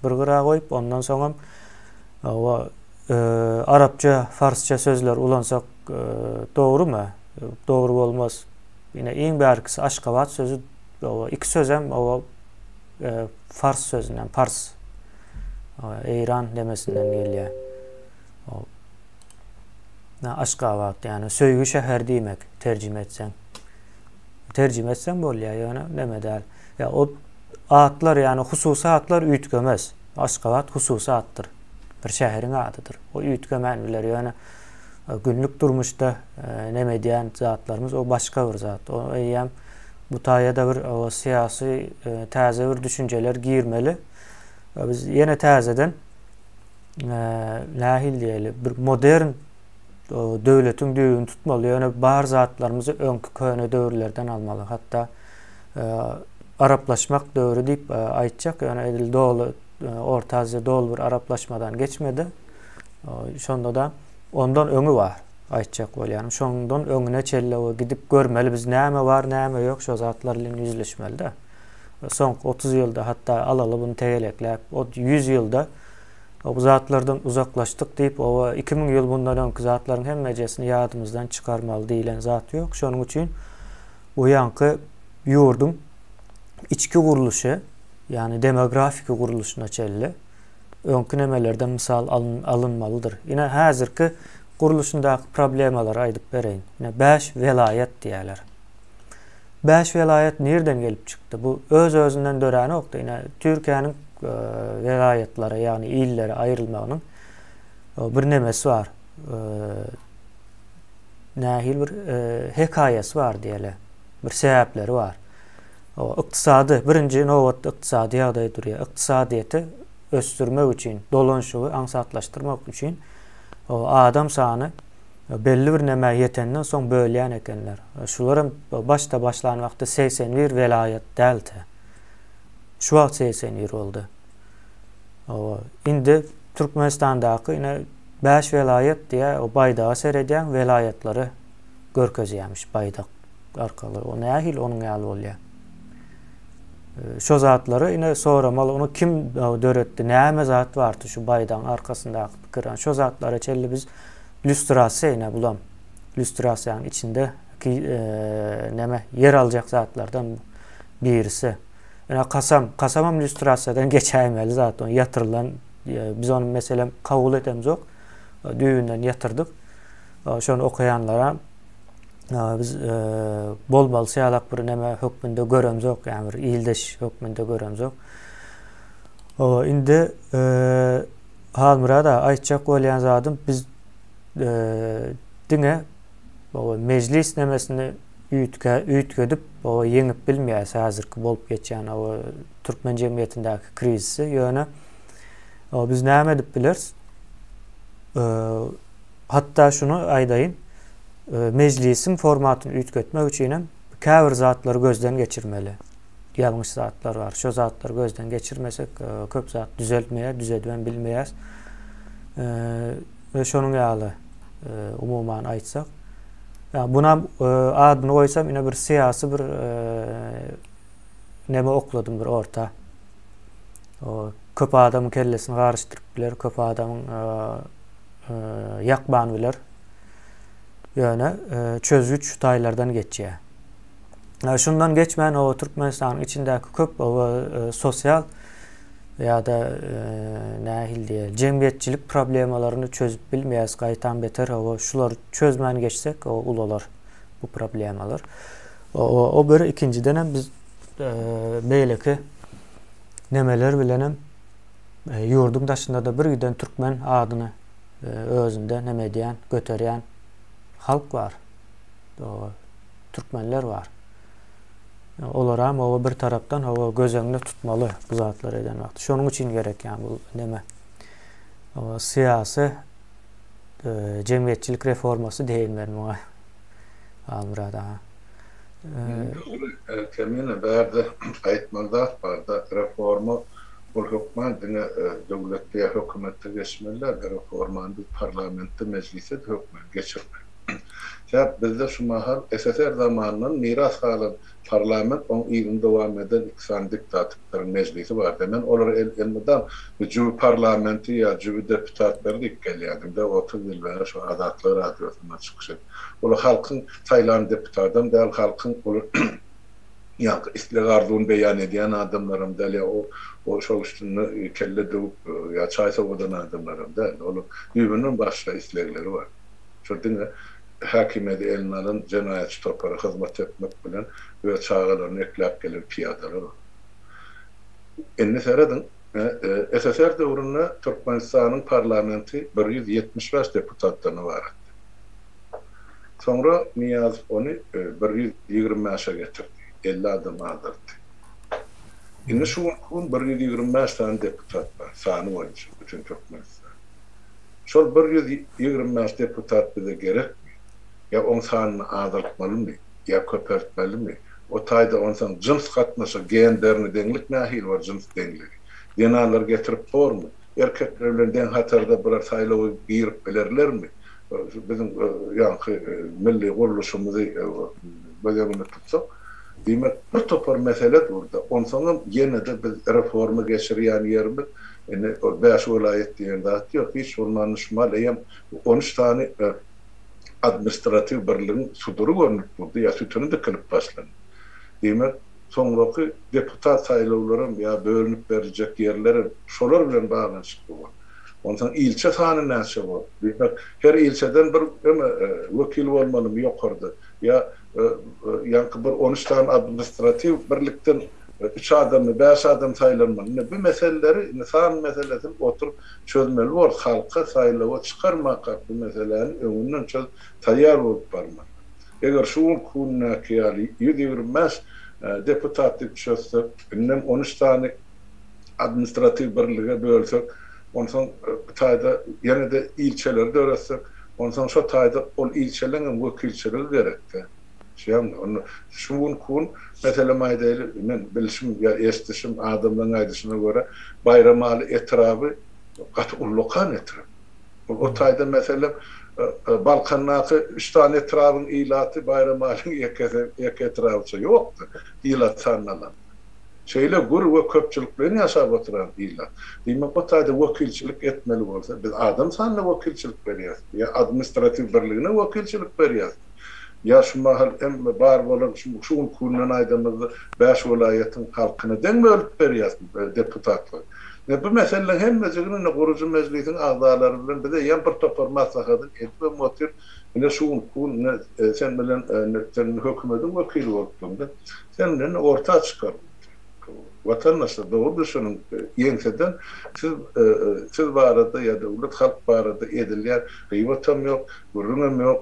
bir gyra goýup, ondan soňam o e, arapça, farsça sözler ulansak dogrumy? Dogry bolmaz. Ine iň bärkisi Aşgabat sözi iki sözem o e, fars sözünden, pars. Eýran demesinden gelýär. O Aşgabat, ýagny söýgi şäheri diýmek terjime etseň. Terjime etseň bolýar, ýöne neme däl. Ýa o atlar, ýagny hususy atlar üýtgemez. Aşgabat hususy atdyr. Bir şäheriň adydyr. O üýtgemän biler, ýöne Günlük durmuşda neme edýän zatlarymyz o başga bir zat. O eýýäm bu taýa-da bir syýasy täze bir düşünjeler girmeli. Biz ýene täzeden nähili diýeli bir modern döwletiň düýbüni tutmaly. Ýöne bar zatlarymyzy öňki köne döwürlerden almaly. Hatda araplaşmak döwri diýip aýtjak, ýöne edil doly. Orta Aziýa doly bir araplaşmadan geçmedi. Şonda-da ondan öňi bar aýtjak bolýanym. Şondan öňüne çenli we gidip görmeli biz näme bar, näme ýok şo zatlar bilen ýüzleşmeli-de. Soňky 30 ýylda hatda alaly bunu tegelekläp, 100 ýylda bu zatlardan uzaklaşdyk diýip, oba 2000 ýyl mundan öňki zatlaryň hemmejesini ýadymyzdan çykarmaly diýlen zat ýok. Şonuň üçin bu ýaňky ýurduň içki gurluşy, ýagny demografiki gurluşyna çenli öňki nemelerden mysal alynmalydyr. Ine häzirki gurluşyndaky problemalary aýdyp bereýin. Ine 5 welaýat diýýärler. 5 welaýat nirden gelip çykdy? Bu öz-özünden döränokdy. Ine Türkiýäniň e, welaýatlara, ýagny illere aýrylmagynyň e, bir nemesi bar. E, nähili bir hekaýasy bar diýeli. Bir sebäpleri bar. Ykdysady, birinji nobatda ykdysady ýagdaý durýar. Ykdysadyýeti ösdürmek üçin, dolanyşygy aňsatlaşdyrmak üçin adam sany belli bir nämä ýetenden soň bölýän ekenler. Şular hem başda başlan wagtda 81 welaýat däldi. Şu wagt 81 boldy. Indi Türkmenistandaky ine 5 welaýat diýä, o baýdaga seredýäň, welaýatlary görkezýärmiş baýdak. arkaly. O nähili onuň ýaly bolýar? Şo zatlary ine soramaly, ony kim döretdi, näme zat bardy şu baýdagyň arkasyndaky pikir. Şo zatlara çenli biz lýustrasiýa ine bulam. Lýustrasiýanyň içinde ki näme ýer aljak zatlardan birisi. Ine kasam, kasamam lýustrasiýadan geçäýmeli zat, ony ýatyrylan biz ony meselem kabul edemzok. Düýbünden ýatyrdyk. Şony okaýanlara biz bolmalysy ýalak bir neme hökmünde göremzok, ýagny bir ildeş hökmünde göremzok. O indi Halmyrat aga aýtjak bolýan zadym biz diňe o mejlis nemesini üýtge üýtgedip o ýeňip bilmeýäs häzirki bolup geçýän o türkmen jemgyýetindäki krizisi. Ýöne o biz näme edip bileris? Hatda şuny aýdaýyn, mejlisiň formatyny üýtgetmek üçin hem käbir zatlary gözden geçirmeli. Ýalňyş zatlar bar. Şo zatlary gözden geçirmesek, köp zat düzeltmeýär, düzedibem bilmeýäris. We şonuň ýaly umuman aýtsak. Bunam adyny goýsam, ine bir syýasy bir neme okladym bir orta. Köp adamyň kellesini garyşdyryp biler, köp adamyň ýakman biler. Ýöne çözgüt şu taýlardan geçýär. Şundan geçmän o Türkmenistanyň içindäki köp o sosial ýa-da nähili diýeli, jemgyýetçilik problemalaryny çözüp bilmeýäris, gaýtam beter o şulary çözmän geçsek o ulalar bu problemalar. O, o bir ikinjiden hem biz beýleki nemeler bilen hem Ýurduň daşynda-da bir giden türkmen adyny özünde neme edýän, göterýän halk bar. Türkmenler bar. Olaram oba bir tarapdan oba göz öňünde tutmaly bu zatlary eden wagty. Şonuň üçin gerek ýa bu neme. Oba syýasy jemgyýetçilik reformasy diýeýin men muňa. Halmyrat aga. Dogry, Kemine, bärde aýtmaly zat bar-da, reforma ol hökman diňe döwletde ýa hökümetde geçmeli däl, reformany biz parlamentde, mejlisde-de hökman geçirmeli. Sebäp bizde şu mahal SSR zamanyndan miras galan parlament, oň yzyny dowam eden iki sany diktatoryň mejlisi bardy. Men olara elmydam bu jübi parlamenti ýa jübi deputatlary diýip gelýärdim-de, 30 ýyl bäri şu Azatlyk radiosynda çykyş edip. Olar halkyň saýlan deputadam däl, halkyň olar ýaňky isleg-arzuwyny beýan edýän adamlaram däl, ýa o şol üstünde kelle döwüp ýa çaý sowadan adamlaram däl. Olar düýbünden başga islegleri bar. Şol diňe häkimiýeti eline alan jenaýatçy topara hyzmat etmek bilen öz çagalaryny ekläp gelen pyýadalar olar. Indi serediň, SSR döwründe Türkmenistanyň parlamenti 175 deputatdan ybaratdy. Soňra Nyýazow ony 125-e getirdi, 50 adam azaltdy. Indi şu günki gün 125 sany deputat bar, sany boýunça bütin Türkmenistanda. Şol 125 deputat bize gerekmi? Ýa oň sanyny azaltmalymy? Ýa köpeltmelimi? O taýda onsoň jyns gatnaşygy, genderni deňlik nähili bor, jyns deňligi? Zenanlary getirip bormy? Erkekler bilen deň hatarda bular saýlawa girip bilerlermi? Biziň ýaňky milli gurluşymyzy göz öňünde tutsak, diýmek, bir topar mesele dur-da. Onsoňam ýene-de biz reforma geçirýän ýerimiz, indi ol bäş welaýat diýen zat ýok. Hiç bolmanda şumal eýýäm 13 sany administratiw birligiň sudury görnüp durdy ýa sütüni dikilip başlandy. Diýmek, soňraky deputat saýlawlaram ýa bölünip beriljek ýerlerem şolar bilen baglanyşykly bolar. Onsoň ilçe sany näçe bor? Diýmek, her ilçeden bir eme wekil bolmalymy ýokarda? Ýa ýaňky bir on üç sany administratiw birlikden üç adammy, bäş adam saýlanmaly? Indi bu meseleleri, indi san meselesini oturyp çözmeli bor. Halka saýlawa çykarmakak bu meseläni öňünden çözüp taýýar bolup barmaly. Eger şu günki gündäki ýaly 125 deputat diýip çözsek, indem on üç sany administratiw birlige bölsek, onsoň bu taýda ýene-de ilçeleri döretsek, onsoň şo taýda ol ilçeleriňem wekilçiligi gerekdä. Düşýäňmi? Onda şu günki gün, meselem aýdaýly, men bilşim ýa eşidişim, adamlaryň aýdyşyna görä, Baýramaly etraby gaty ullakan etrap. Ol o taýda meselem Balkandaky üç sany etrabyň ilaty Baýramalyň ýekesi ýeke etrabyça ýokdy ilat sanyny alanda. Şeýle gür we köpçülikleýin ýaşap oturan ilat. Diýmek o taýda wekilçilik etmeli bolsa biz adam sanyna wekilçilik berýäsmi ýa administratiw birligine wekilçilik berýäsmi? Ýa şu mahal hem bar bolan şu şu günki günden aýdamyzda bäş welaýatyň halkyna deň bölüp berýäsmi deputatlygy? Ine, bu meseleleriň hemmejigini ine gurujy mejlisiň agzalary bilen biz eýýäm bir topar maslahatyny edibem otyr. Ine şu günki gün ine sen bilen ine sen indi hökümediň wekili bolup durň-da. Sen bilen orta çykaryp otyr. Watandaşlar dogry düşüniň, ýeňseden siz siz barada ýa döwlet halk barada edilýän gybatam ýok, gürrüňem ýok,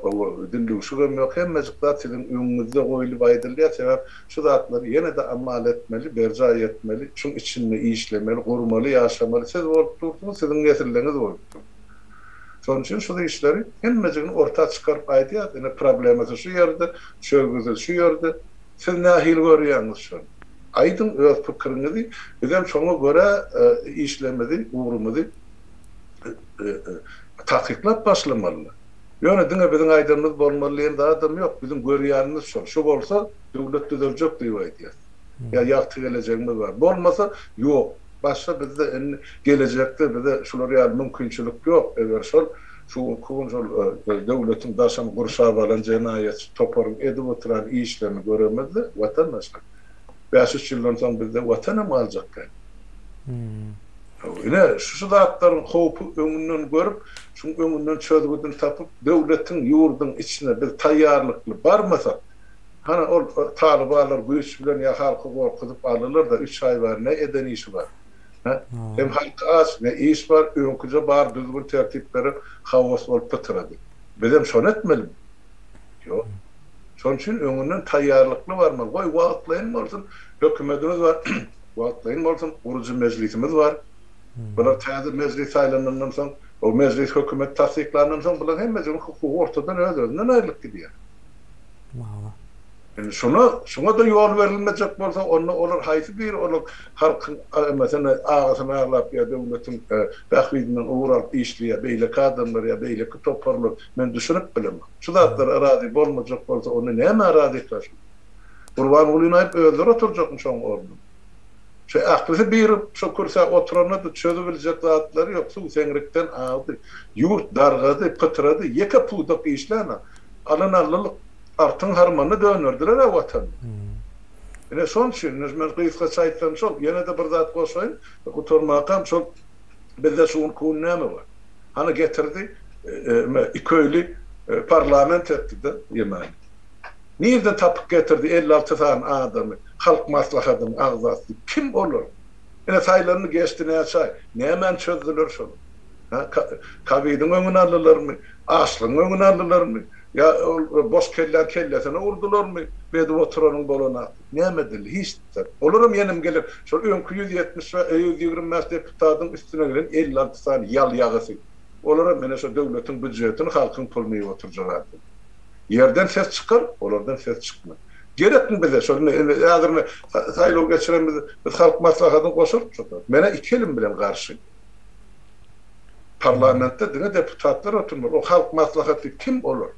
dildüwşügem ýok, hemmejik zat siziň öňüňizde goýlup aýdylýar, sebäp Şu zatlary ýene-de amal etmeli, berjaý etmeli, şuň içinde işlemeli, gurmaly, ýaşamaly siz bolup dursuňyz, siziň nesilleriňiz bolup dur. Şonuň üçin şu işleri hemmejigini orta çykaryp aýdýarys, ine problemasy şu ýerde, çözgüdi şu ýerde. Siz nähili görýäňiz şony? Aýdyň öz pikiriňizi, bizem şoňa görä işlemezi, ugrumyzy takyklap başlamalylar. Ýöne diňe biziň aýdanymyz bolmaly diýen zadam ýok. Biziň görýänimiz şol. Şu bolsa döwlet düzeljek diýip aýdýas. Ýa ýagty gelejegimiz bar. Bolmasa ýok. Başga bizde indi gelejekde bize şular ýaly mümkinçilik ýok. Eger şol şu günki gün şol döwletiň daşyny gurşap alan jenaýatçy toparyň edip oturan işlerini göremizde watandaşlar bäş-üç ýyldan soň bizde watanam galjak däl. Ine, şu zatlaryň howpy öňünden görüp, şuň öňünden çözgüdini tapyp, döwletiň, ýurduň içine biz taýýarlykly barmasak, hany ol talybalar güýç bilen ýa halky gorkuzyp aldylar-da, üç aý bäri ne eden işi bar? Hä? Hem halk aç, ne iş bar, öňküje bar düzgün-tertiplerem haos bolup pytrady. Bizem şony etmelimi? Ýok. Şonuň üçin öňünden taýýarlykly barmaly. Goý, wagtlaýyn bolsun, hökümetimiz bar. Wagtlaýyn bolsun, gurujy mejlisimiz bar. Bular täze mejlis saýlanandan soň, o mejlis hökümet tassyklandan soň bularyň hemmesiniň hukugy ortadan öz-özünden aýrylyp gidýär. Indi şuna, şuňa-da ýol berilmejek bolsa, onda olar haýsy biri olar halkyň meselem agysyny aglap ýa döwletiň bähbidinden ugur alyp işleýär, beýleki adamlar ýa beýleki toparlar, men düşünip bilemok. Şu zatlara razy bolmajak bolsa, onda nämä razyka şu? Gurbangulyny aýyp özleri oturjakmy şoň ornuna? Şu ählisi birip şo kürsä oturanda-da çözübiljek zatlary ýok, suw seňrikden agdy, ýurt dargady, pytrady, ýeke pudak işlänok. Alan-allylyk artyň harmanyna dönderdiler-ä watany. Ine şoň üçin, ine men gysgaça aýtsam şol, ýene-de bir zat goşaýyn, gutarmakam şol bizde şu günki gün näme bar? Hany getirdi, iköýli parlament etdi-de ýemany. Nirden tapyp getirdi 56 sany adamy Halk Maslahatynyň agzasy diýip? Kim olar? Ine saýlandy geçdi näçe aý. Nämäni çözdüler şolar? Ha, kowidiň öňüni aldylarmy? Açlygyň öňüni aldylarmy? Ýa ol boş kelläň kellesine urdularmy? Bedip oturanyň bolan Näme edildi? Hiç zat. Olaram ýenem gelip şol öňki 170 we 125 deputatyň üstüne gelen 56 sany ýal ýagysy. Olaram ine şo döwletiň býujetini halkyň puluny iýip oturjak adam. Ýerden ses çykar, olardan ses çykmaz. Gerekmi bize şol indi indi häzir indi saýlaw geçirenimiz biz halk maslahatyny goşaryp şo. Menä iki elim bilen garşy. Parlamentde diňe deputatlar oturmaly. O halk maslahaty kim olar?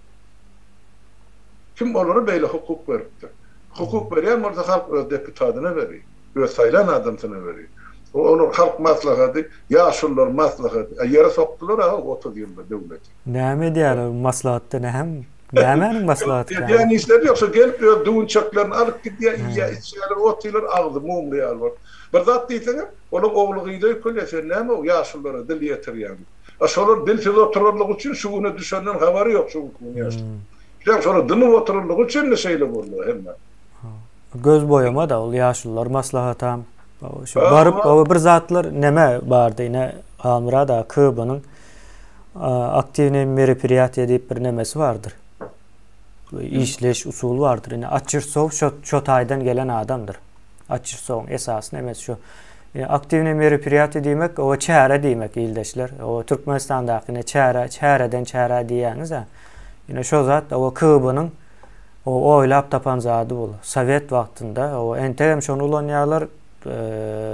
Kim olara beýle hukuk beripdir? Hukuk berýän bolsa halk öz deputadyna berýär. Öz saýlan adamsyna berýär. Olar halk maslahaty, ýaşulular maslahaty. A ýere sokdular-a 30 ýylda döwleti. Näme edýärler maslahatda näme nämäniň maslahaty? Edýän işleri ýok. Şo gelip öz düwünçeklerini alyp gidýär, iýýär, içýärler, otyrlar, agzy mumly ýaly bolup. Bir zat diýseňem, olaň ogly-gyzy öýkelýär, sen näme o ýaşululara dil ýetirýäň diýip. A şolar dilsiz oturanlygy üçin şu güne düşenden habary ýok şu günki gün ýaşlaryň. Şolar şolar dymyp oturanlygy üçin-de şeýle boldy hemme. Göz boýama-da ol ýaşulular maslahatam. Şu baryp o bir zatlar neme bardy ine Halmyrat aga KB-nyň aktiwnyý meropriýatiýa diýip bir nemesi bardyr. Işleýiş usuly bardyr. Ine Açirsow şo şo taýdan gelen adamdyr. Açirsowyň esasy nemesi şu. Aktiwnyý meropriýatiýa diýmek o çäre diýmek ildeşler. O Türkmenistandaky ine çäre, çäreden çärä diýýäňiz-ä. Ine şo zat o KB-nyň o oýlap tapan zady bul. Sowet wagtynda o entegem şony ulanýarlar.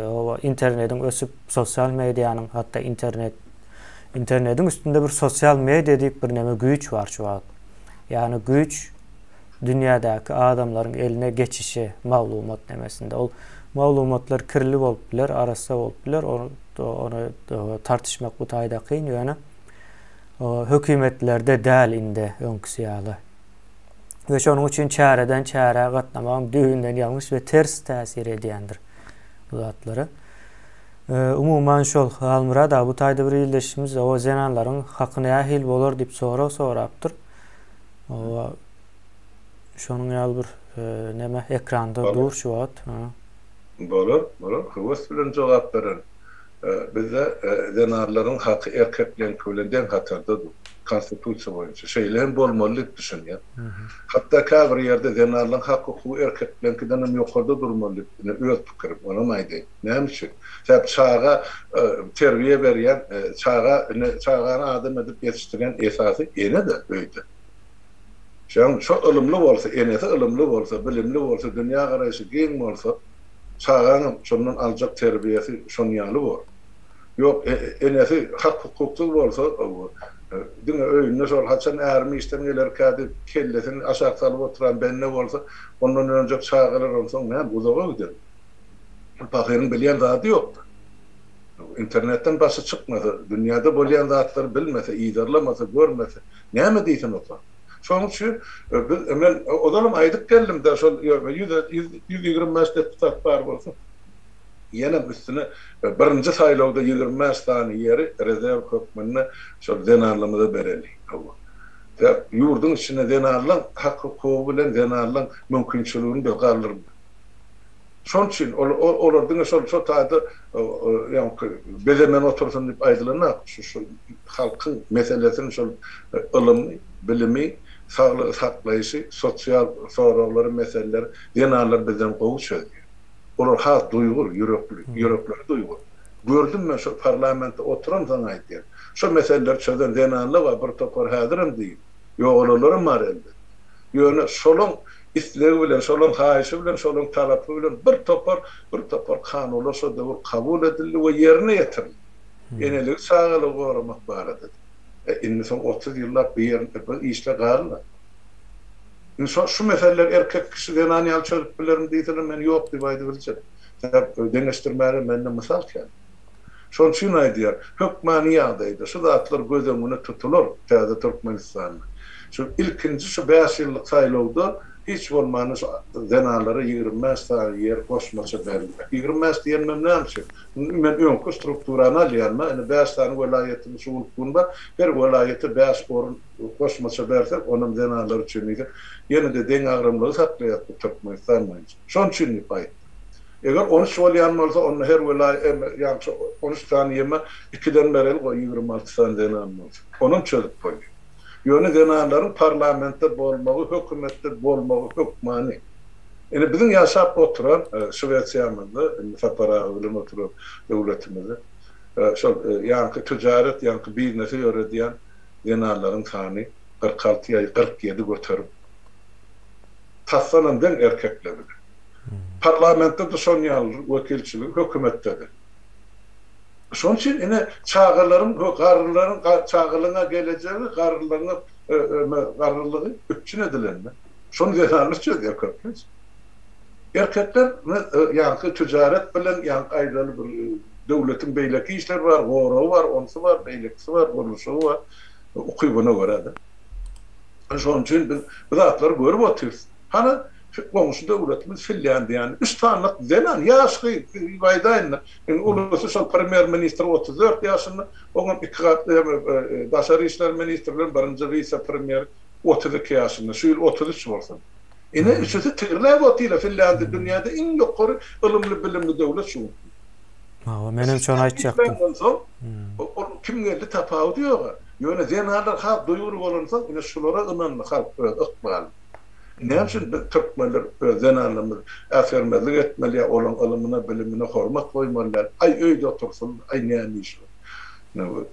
O internetiň ösüp, sosial medianyň hatda internet internetiň üstünde bir sosial media diýip bir neme güýç bar şu wagt. Ýagny güýç dünýädäki adamlaryň eline geçişi maglumat nemesinde. Ol maglumatlar kirli bolup biler, arassa bolup biler. Ony ony tartyşmak bu taýda kyn ýöne hökümetlerde däl indi öňküsi ýaly. We şonuň üçin çäreden çärä gatnamagam düýbünden ýalňyş we ters täsir edýändir bu zatlara. Umuman şol Halmyrat aga bu taýda bir ildeşimiz o zenanlaryň haky nähili bolar diýip sorag sorapdyr. O şonuň ýaly bir neme ekranda dur şu wagt. Bolar, bolar. Höwes bilen jogap bererin. Bizde zenanlaryň haky erkekleňki bilen deň hatarda dur. Konstitusiýa boýunça. Şeýle hem bolmaly diýip düşünýän. Hatda käbir ýerde zenanlaryň hak-hukugy erkekleňkiden hem ýokarda durmaly diýip, ine öz pikirim, onam aýdaýyn. Näme üçin? Sebäp çaga terbiýe berýän, çaga ine çagany adam edip ýetişdirýän esasy ene-de öýde. Şoň şo ylymly bolsa, enesi ylymly bolsa, bilimli bolsa, dünýägaraýşy giň bolsa, Çagaňam şondan aljak terbiýesi şon ýaly bor. Ýok, enesi hak-hukuksyz bolsa, diňe öýünde şol haçan ärim işden gelerkä diýip kellesini aşak salyp oturan bende bolsa, ondan önjek çagalar onsoň näme uzaga gider. Ol pahyryň bilýän zady ýokdur. Internetden başy çykmasa, dünýäde bolýan zatlary bilmese, yzarlamasa, görmese, näme diýsin oka? Şonuň üçin biz men ozalam aýdyp geldim-de, şol 125 deputat bar bolsa, ýenem üstüne birinji saýlawda 25 sany ýeri rezerw hökmünde şol zenanlarymyza bereli. Hawa. Sebäp ýurduň içinde zenanlaryň hak-hukugy bilen zenanlaryň mümkinçiligini biz galdyrmaly. Şonuň üçin olar diňe şol şo taýda ýaňky bezemen otursyn diýip aýdylanok. Şu şu halkyň meselesini şol ylymy, bilimi, saglygy saklaýşy, sosial soraglary, meseleleri zenanlar bizden gowy çözýär. Olar has duýgur, ýürekli, ýürekleri duýgur. Gördüm men şol parlamentde oturamsoň aýdýan. Şo meseleleri çözen zenanlar bar bir topar häzirem diýip. Ýogalanlaram bar elbetde. Ýöne şolaň islegi bilen, şolaň haýyşy bilen, şolaň talapy bilen bir topar, bir topar kanunlar şo döwür kabul edildi we ýerine ýetirildi. Eneligi, çagalygy goramak barada. E, indi soň 30 ýyllap bu ýer, bu işler galdy. Indi şo, şu meseleleri erkek kişi zenan ýaly çözüp bilerin diýseler, men ýok diýip aýdybiljek. Sebäp deňeşdirmäge mende mysal kän. Şonuň üçin aýdýar, hökmany ýagdaýda şu zatlar göz öňüne tutular täze Türkmenistanda. Şu ilkinji şu bäş ýyllyk saýlawda hiç bolmanda şu zenanlara 25 sany ýer goşmaça berilmeli. 25 diýenimem näme üçin? Men öňki strukturany alýan-da, indi bäş sany welaýatymyz şu günki gün bar, her welaýata bäş orun goşmaça bersek, onam zenanlar üçin diýsek, ýene-de deňagramlygy saklaýas bu Türkmenistan boýunça. Şonuň üçin diýip aýtdym. Eger on üç bolýan bolsa, onda her welaý ýagny on üç sany ýeme ikiden bereli goý 26 sany zenan bolsun. Onam çözüp bolýar. Ýöne zenanlaryň parlamentde bolmagy, hökümetde bolmagy hökmany. Indi biziň ýaşap oturan Şwesiýamyzda, indi Sapar aga bilen oturan döwletimizde şol ýaňky tüjaret, ýaňky biznesi ýöredýän zenanlaryň sany 46 ýa 47 göterim. Tasdanam deň erkekler bilen. Parlamentde-de şon ýaly wekilçiligi hökümetde-de. Şonuň üçin ine çagalaryň garrylaryň çagalaryňa gelejegi garrylaryňa garrylygy üpjün edilende şony zenanlar çözýär köplenç. Erkekler ýaňky tüjaret bilen ýaňky aýdaly bir döwletiň beýleki işleri bar, goragy bar, onsy bar, beýlekisi bar, gurluşygy bar, ukybyna görä-de. Şonuň üçin biz bu zatlary görüp otyrys. Hany goňşy döwletimiz Finlýandiýany üç sanyk zenan, ýaş gyz, aýdaýyn-da, iň ulusy şol premýer-ministr 34 ýaşynda, oňam iki gat daşary işler ministri bilen birinji wise-premýer 32 ýaşynda, şu ýyl 33 bolsun. Ine, üçüsi tigirläp otyr-a, Finlýandiýa dünýäde iň ýokary ylymly-bilimli döwlet şu günki. Hawa, menem şony aýtjakdym. Onsoň, ol kim geldi tapawudy ýog-a. Ýöne zenanlar has duýgur bolansoň, ine şulara ynandy halk öz ykbalyny. Näme üçin biz türkmenler öz zenanlarymyzy äsgermezlik etmeli ýa olaň ylymyna, bilimine hormat goýmaly däl? Aý öýde otursyn, aý näme işi bar.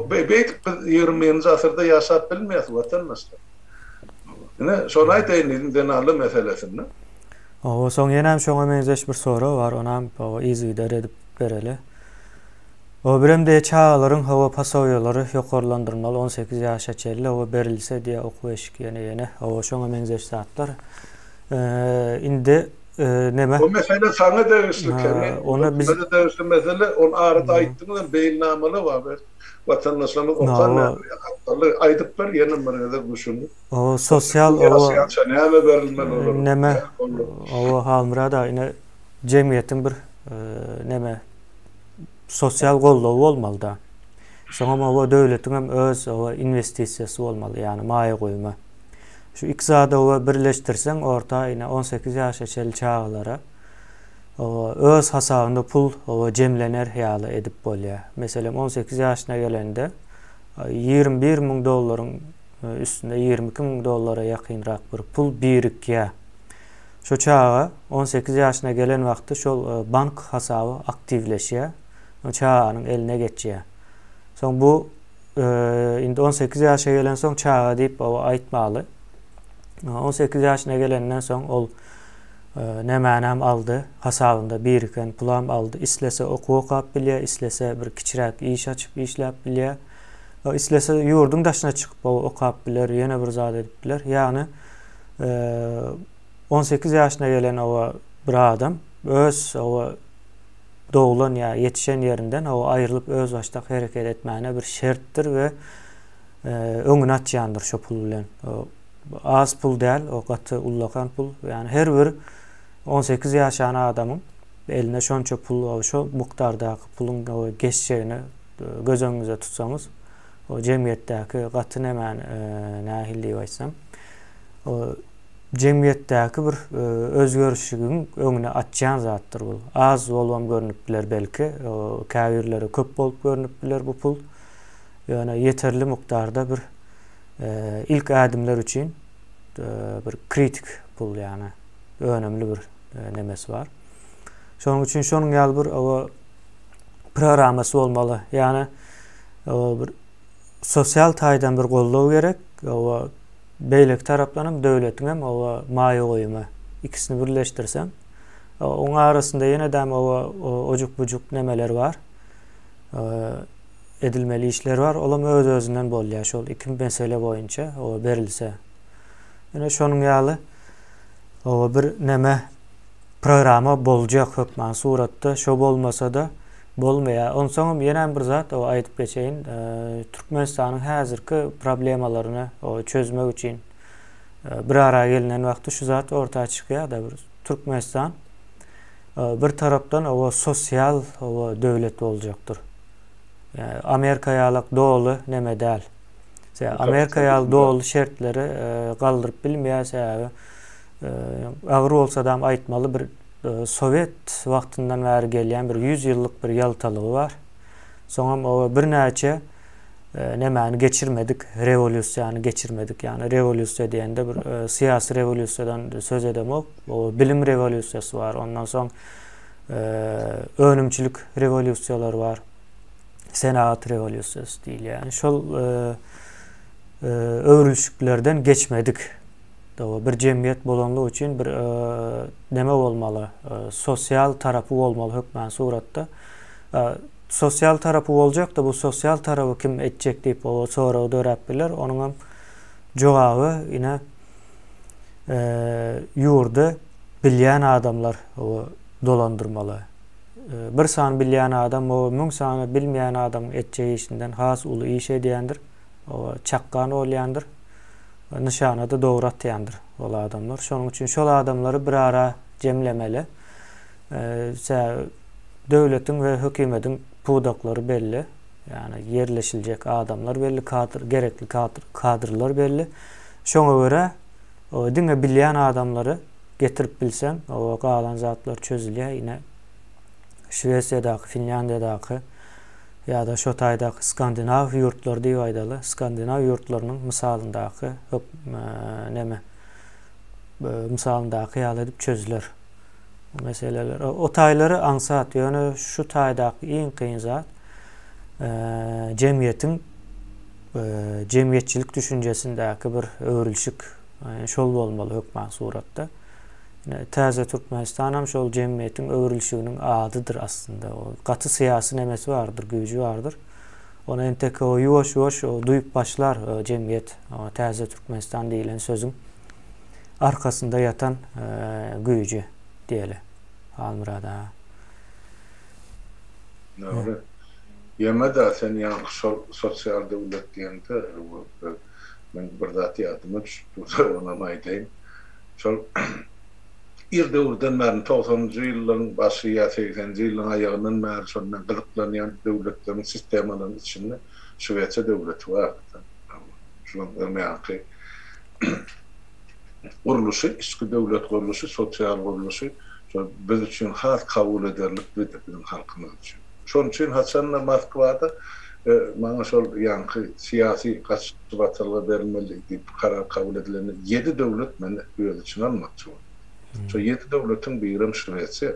Beýdip biz 21-nji asyrda ýaşap bilmeýäs watandaşlar. Ine şony aýdaýyn diýdim zenanlar meselesinde. Hawa, soň ýenem şoňa meňzeş bir sorag bar, onam yzygider edip bereli. O birem diýe çagalaryň hawa posobiýalary ýokarlandyrmaly 18 ýaşa çenli hawa berilse diýe okuw eşik ýene ýene hawa şoňa meňzeş zatlar. Indi neme? O mesele saňa degişli Kerim. Ony biz degişli mesele ol arada aýtdyňyzam beýilnamalar bar belki watandaşlarymyz okan gapdaly aýdyp ber ýene bir gezek düşünip. O sosial o näme berilmeli olara? Neme? O Halmyrat aga ine jemgyýetiň bir neme sosial goldawy bolmaly-da. Soňam oba döwletiňem öz oba inwestisiýasy bolmaly, ýagny maýa goýumy. Şu iki zady oba birleşdirseň, orta ine 18 ýaşa çenli çagalara oba öz hasabynda pul oba jemlener ýaly edip bolýar. Meselem, 18 ýaşyna gelende 21 müň dollaryň üstünde 22 müň dollara ýakynrak bir pul birikýär. Şo çaga 18 ýaşyna gelen wagty şol bank hasaby aktiwleşýär. O çaganyň eline geçýär. Soň bu indi 18 ýaşa gelensoň çaga diýip aýtmaly. 18 ýaşyna gelenden soň ol nämänem aldy, hasabynda biriken pulam aldy. Islese okuw okap bilýär, islese bir kiçiräk iş açyp işläp bilýär. Islese ýurduň daşyna çykyp okap biler, ýene bir zat edip biler. Ýagny 18 ýaşyna gelen oba bir adam öz oba doglan ýa ýetişen ýerinden oba aýrylyp özbaşdak hereket etmäne bir şertdir we öňüni açýandyr şo pul bilen. Az pul däl, o gaty ullakan pul. Ýagny her bir 18 ýaşan adamyň eline şonça pul, şo mukdardaky puluň geçjegini göz öňüňize tutsaňyz, o jemgyýetdäki gaty nämäni nähili diýip aýtsam, o jemgyýetdäki bir özgerişigiň öňüni açýan zatdyr bu. Az bolubam görnüp biler belki, käbirlere köp bolup görnüp biler bu pul. Ýöne ýeterli mukdarda bir ilk ädimler üçin bir kritik pul ýagny önemli bir nemesi bar. Şonuň üçin şonuň ýaly bir o programmasy bolmaly. Ýagny bir sosial taýdan bir goldaw gerek. O beýleki tarapdan hem döwletiň hem o maýa goýumy ikisini birleşdirseň, oň arasynda ýene däm o ojuk-bujuk nemeler bar. Edilmeli işler bar. Olam öz-özünden bolýar şol iki mesele boýunça o berilse. Ýöne şonuň ýaly o bir neme Programma boljak hökman suratda şo bolmasada bolmaýar. Onsoňam ýenem bir zat o aýdyp geçeýin. Türkmenistanyň häzirki problemalaryny o çözmek üçin bir ara gelinen wagty şu zat orta çykýar-da bir Türkmenistan bir tarapdan o sosial o döwlet boljakdyr. Amerika ýalak doly neme däl. Amerika ýaly doly şertleri galdyryp bilmeýär sebäbi Agyr bolsadam aýtmaly bir sowet wagtyndan bäri gelýän bir 100 ýyllyk bir ýaltalygy bar. Soňam o birnäçe nemäni geçirmedik, rewolýusiýany geçirmedik. Ýagny rewolýusiýa diýende bir syýasy rewolýusiýadan söz edemok. O bilim rewolýusiýasy bar. Ondan soň önümçilik rewolýusiýalary bar. Senagat rewolýusiýasy diýilýär. Şol öwrülişiklerden geçmedik. Bir jemgyýet bolanlygy üçin bir neme bolmaly, sosial tarapy bolmaly hökman suratda. Sosial tarapy boljakda bu sosial tarapy kim etjek diýip o sorag döräp biler. Onuňam jogaby ine ýurdy bilýän adamlar dolandyrmaly. Bir sany bilýän adam o müň sany bilmeýän adamyň etjek işinden has uly iş edýändir. Çakgan bolýandyr. Nyşana-da dogry atýandyr ol adamlar. Şonuň üçin şol adamlary bir ara jemlemeli. Sebäbi döwletiň we hökümediň pudaklary belli. Ýagny ýerleşiljek adamlar belli, kadr, gerekli kadr, kadrlar belli. Şoňa görä diňe bilýän adamlary getirip bilseň, o galan zatlar çözülýär. Ine Şwesiýadaky, Finlýandiýadaky ýa-da şo taýdaky skandinaw ýurtlary diýip aýdaly, skandinaw ýurtlarynyň mysalyndaky hök neme mysalyndaky ýaly edip çözüler. Bu meseleler. O taýlary aňsat, ýöne şu taýdaky iň kyn zat jemgyýetiň jemgyýetçilik düşünjesindäki bir öwrülişik şol bolmaly hökman suratda. Täze Türkmenistanam şol jemgyýetiň öwrülişiginiň adydyr aslynda. O gaty syýasy nemesi bardyr, güýji bardyr. Ony entek o ýuwaş-ýuwaş duýup başlar jemgyýet Täze Türkmenistan diýlen sözüň arkasynda ýatan güýji diýeli. Halmyrat aga. Dogry. Ýeme-de sen ýaňky şol sosial döwlet diýeňde men bir zat ýadyma düşüp dur-da onam aýdaýyn. Şol ir döwürden bäri, togsanynjy ýyllaryň başy ýa segseninji ýyllaryň aýagyndan bäri şol men gyzyklanýan döwletleriň sistemalaryň içinde Şwesiýa döwleti bardy. Şonuň ýaňky gurluşy, içki döwlet gurluşy, sosial gurluşy şol biz üçin has kabul ederliklidi, biziň halkymyz üçin. Şonuň üçin haçan-da Moskwada maňa şol ýaňky syýasy gaçybatalga berilmeli diýip karar kabul edilende ýedi döwlet meni öz içine almakçy boldy. Şo ýedi döwletiň birem Şwesiýa.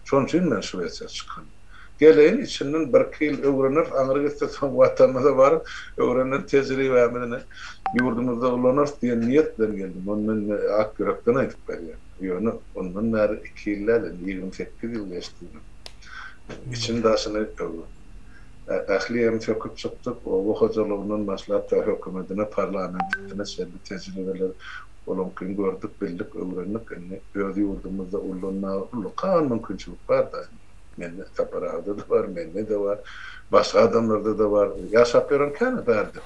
Şonuň üçin men Şwesiýa çykan. Geleýin içinden birki ýyl öwreneris, aňry gitse soň Watanymyza baryp öwrenen tejribämizi ine ýurdumyzda ulanarys diýen niýet bilen geldim. Ony men ak ýürekden aýdyp berýän. Ýöne ondan bäri iki ýyl däl indi 28 ýyl geçdi. Için-daşyny ähli ýerini söküp çykdyk. Oba hojalygyndan başlap ta hökümetine, parlamentine çenli tejribeler olaňkyny gördük, bildik, öwrendik. Indi öz ýurdumyzda ullanmaga ullakan mümkinçilik bar-da indi. Mende Sapar agada-da bar, mende-de bar, başga adamlarda-da bar. Ýaşap ýören kän-ä bärde.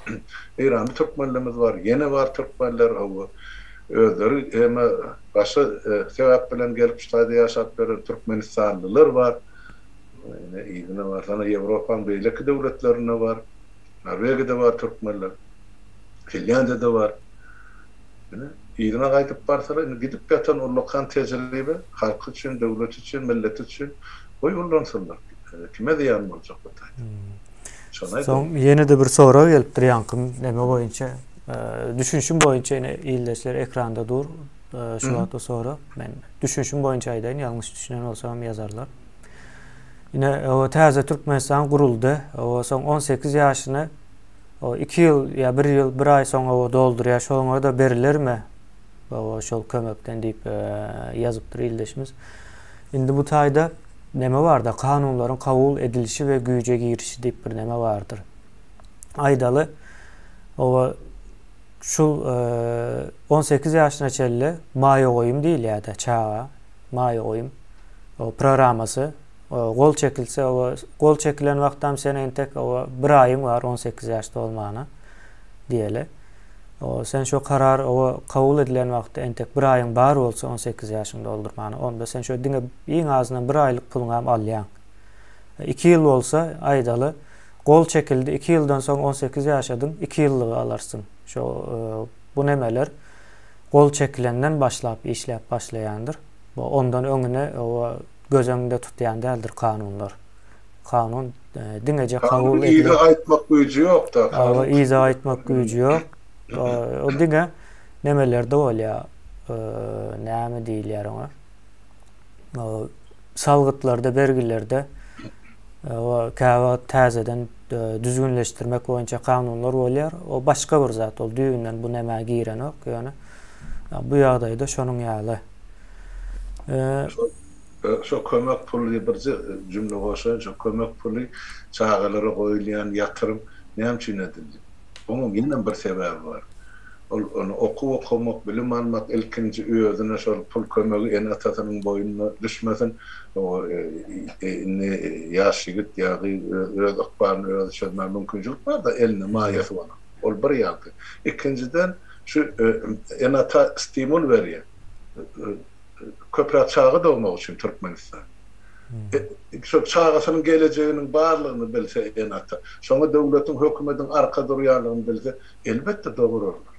Eýranly türkmenlerimiz bar, ýene bar türkmenler, hawa. Özleri hem-ä başga sebäp bilen gelip şu taýda ýaşap ýören türkmenistanlylar bar. Ine, yzyna barsana Ýewropaň beýleki döwletlerinde bar. Norwegiýada bar türkmenler. Finlýandiýada bar. Ine, yzyna gaýdyp barsalar, indi gidip ýatan ullakan tejribe, halky üçin, döwleti üçin, milleti üçin, goý ullansynlar. Kime zyýan boljak bu taýda? Şony aýdaýyn. Soň ýene-de bir sorag gelipdir ýaňky neme boýunça. Düşünişim boýunça ine ildeşler ekranda dur. Şu wagt o sorag. Men düşünişim boýunça aýdaýyn, ýalňyş düşünen bolsam ýazarlar. Ine, o täze Türkmenistan guruldy. O soň 18 ýaşyny o 2 ýyl ýa 1 ýyl, 1 aý soň o doldurýar. Şoňa-da berilermi? O şol kömekden diýip e, ýazypdyr ildeşimiz. Indi bu taýda neme barda? Kanunlaryň kabul edilişi we güýje girişi diýip bir neme bardyr. Aýdaly, o şul 18 ýaşyna çenli maýa goýum diýilýär-de çaga maýa goýum o programmasy gol çekilse o gol çekilen wagtam sen entek o bir aýyň bar 18 ýaş dolmana diýeli. O sen şo karar o kabul edilen wagtda entek bir aýyň bar bolsa 18 ýaşyň doldurmana onda sen şo diňe iň azyndan bir aýlyk puluňam alýaň. 2 ýyl bolsa aýdaly Gol çekildi, iki ýyldan soň 18 ýaşadyň, iki ýyllygy alarsyň. Şo bu nemeler gol çekilenden başlap işläp başlaýandyr. Bu ondan öňüne o göz öňünde tutýan däldir kanunlar. Kanun diňeje kabul edilen. Yza gaýtmak güýji ýok-da. Hawa, yza gaýtmak güýji ýok. O diňe nemelerde bolýar. Näme diýilýär oňa? Salgytlarda, bergilerde käwagt täzeden düzgünleşdirmek boýunça kanunlar bolýar. O başga bir zat, ol düýbünden bu nämä girenok, ýöne. Bu ýagdaýda şonuň ýaly. Şo kömek puly birje jümle goşaýyn, şo kömek puly çagalara goýulýan ýatyrym näme üçin edildi? Onuň ýenem bir sebäbi bar. Ol ony okuw okamak, bilim almak ilkinji özüne şol pul kömegi ene-atasynyň boýnuna düşmesin. Indi ýaş ýigit ýa gyz öz ykbalyny özi çözmäge mümkinçilik bar-da, elinde maýasy bolan. Ol bir ýagdaý. Ikinjiden, şu ene-ata stimul berýär. Köpräk çaga dogmak üçin Türkmenistan. Şol çagasynyň gelejeginiň barlygyny bilse ene-ata, şoňa döwletiň, hökümediň arka durýanlygyny bilse, elbetde dogurarlar.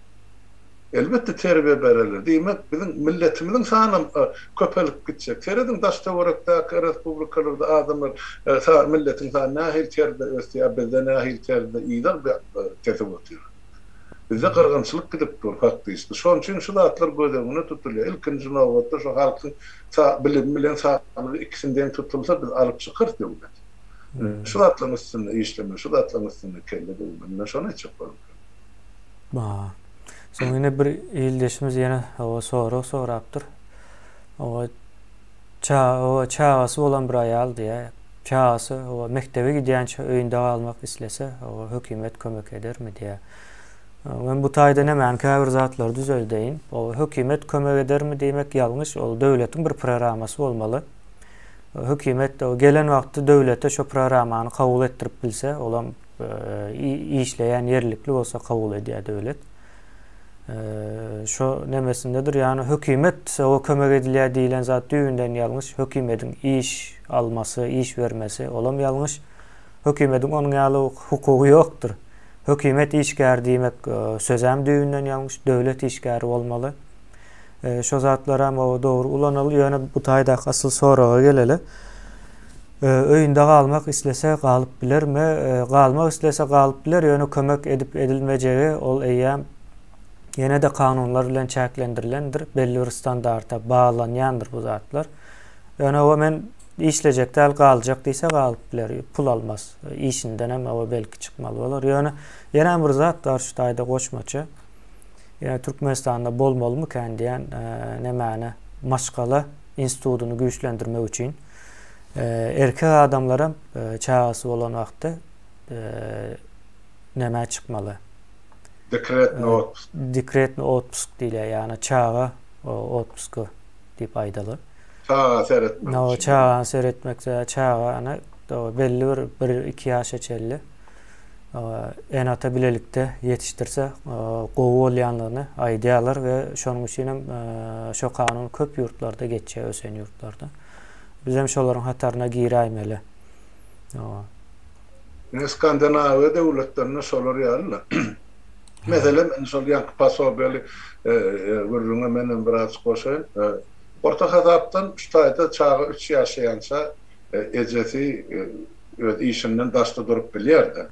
Elbetde terbiýe bererler. Diýmek, biziň milletimiziň sanam köpelip gitjek. Serediň daş-töwerekdäki respublikalarda adamlar milletiň sany nähili terzde ösýär, bizde nähili terzde yza tesip otyr. Bizde gyrgynçylyk gidip dur faktiçki. Şonuň üçin şu zatlar göz öňünde tutulýar. Ilkinji nobatda şu halkyň bilimi bilen saglygy ikisini deň tutulsa biz alyp çykarys döwleti. Şu zatlaryň üstünde işlemeli, şu zatlaryň üstünde kelle döwmeli. Men şony aýtjak bolup. Ba. Soň ýene bir ildeşimiz ýene hawa sorag sorapdyr. Hawa hawa çagasy bolan bir aýal diýýär. Çagasy hawa mekdebe gidýänçä öýünde galmak islese, hawa hökümet kömek edermi diýýär. Men bu taýda nämäni käbir zatlary düzeldeýin. O hökümet kömek edermi diýmek ýalňyş, ol döwletiň bir programmasy bolmaly. Hökümet gelen wagty döwlete şo programmany kabul etdirip bilse, olam işleýän ýerlikli bolsa kabul edýär döwlet. Şo nemesindedir, ýagny hökümet o kömek edilýär diýlen zat düýbünden ýalňyş. Hökümediň iş almasy, iş bermesi olam ýalňyş. Hökümediň onuň ýaly hukugy ýokdur. Hökümet işgäri diýmek sözem düýbünden ýalňyş, döwlet işgäri bolmaly. Şo zatlaram dogry ulanaly, ýöne bu taýdaky asyl soraga geleli. Öýünde galmak islese galyp bilermi? Galmak islese galyp biler, ýöne kömek edip edilmejegi ol eýýäm ýene-de kanunlar bilen çäklendirilendir, belli bir standarta baglanýandyr bu zatlar. Ýöne o men işlejek däl, galjak diýse galyp biler, pul almaz. Işindenem o belki çykmaly bolar. Ýöne ýene bir zat bar şu taýda goşmaça. Ýa Türkmenistanda bolmalymykan diýen nemäni maşgala institutyny güýçlendirmek üçin erkek adamlaram çagasy bolan wagtda nämä çykmaly? Dekretny otpusk. Dekretny otpusk diýilýär, ýagny çaga otpusky diýip aýdaly. Çaga seretmek üçin. Çagany seretmek, çagany belli bir bir-iki ýaşa çenli ene-ata bilelikde ýetişdirse gowy bolýandygyny aýdýarlar we şonuň üçin hem şo kanun köp ýurtlarda geçýär, ösen ýurtlarda. Biz hem şolaryň hataryna giräýmeli. Ine Skandinawiýa döwletlerinde şolar ýaly-da. Meselem, indi şol ýaňky posobiýaly gürrüňe menem birazjyk goşaýyn. Orta hasapdan şu taýda çaga üç ýaşaýança ejesi öz işinden daşda durup bilýär-de.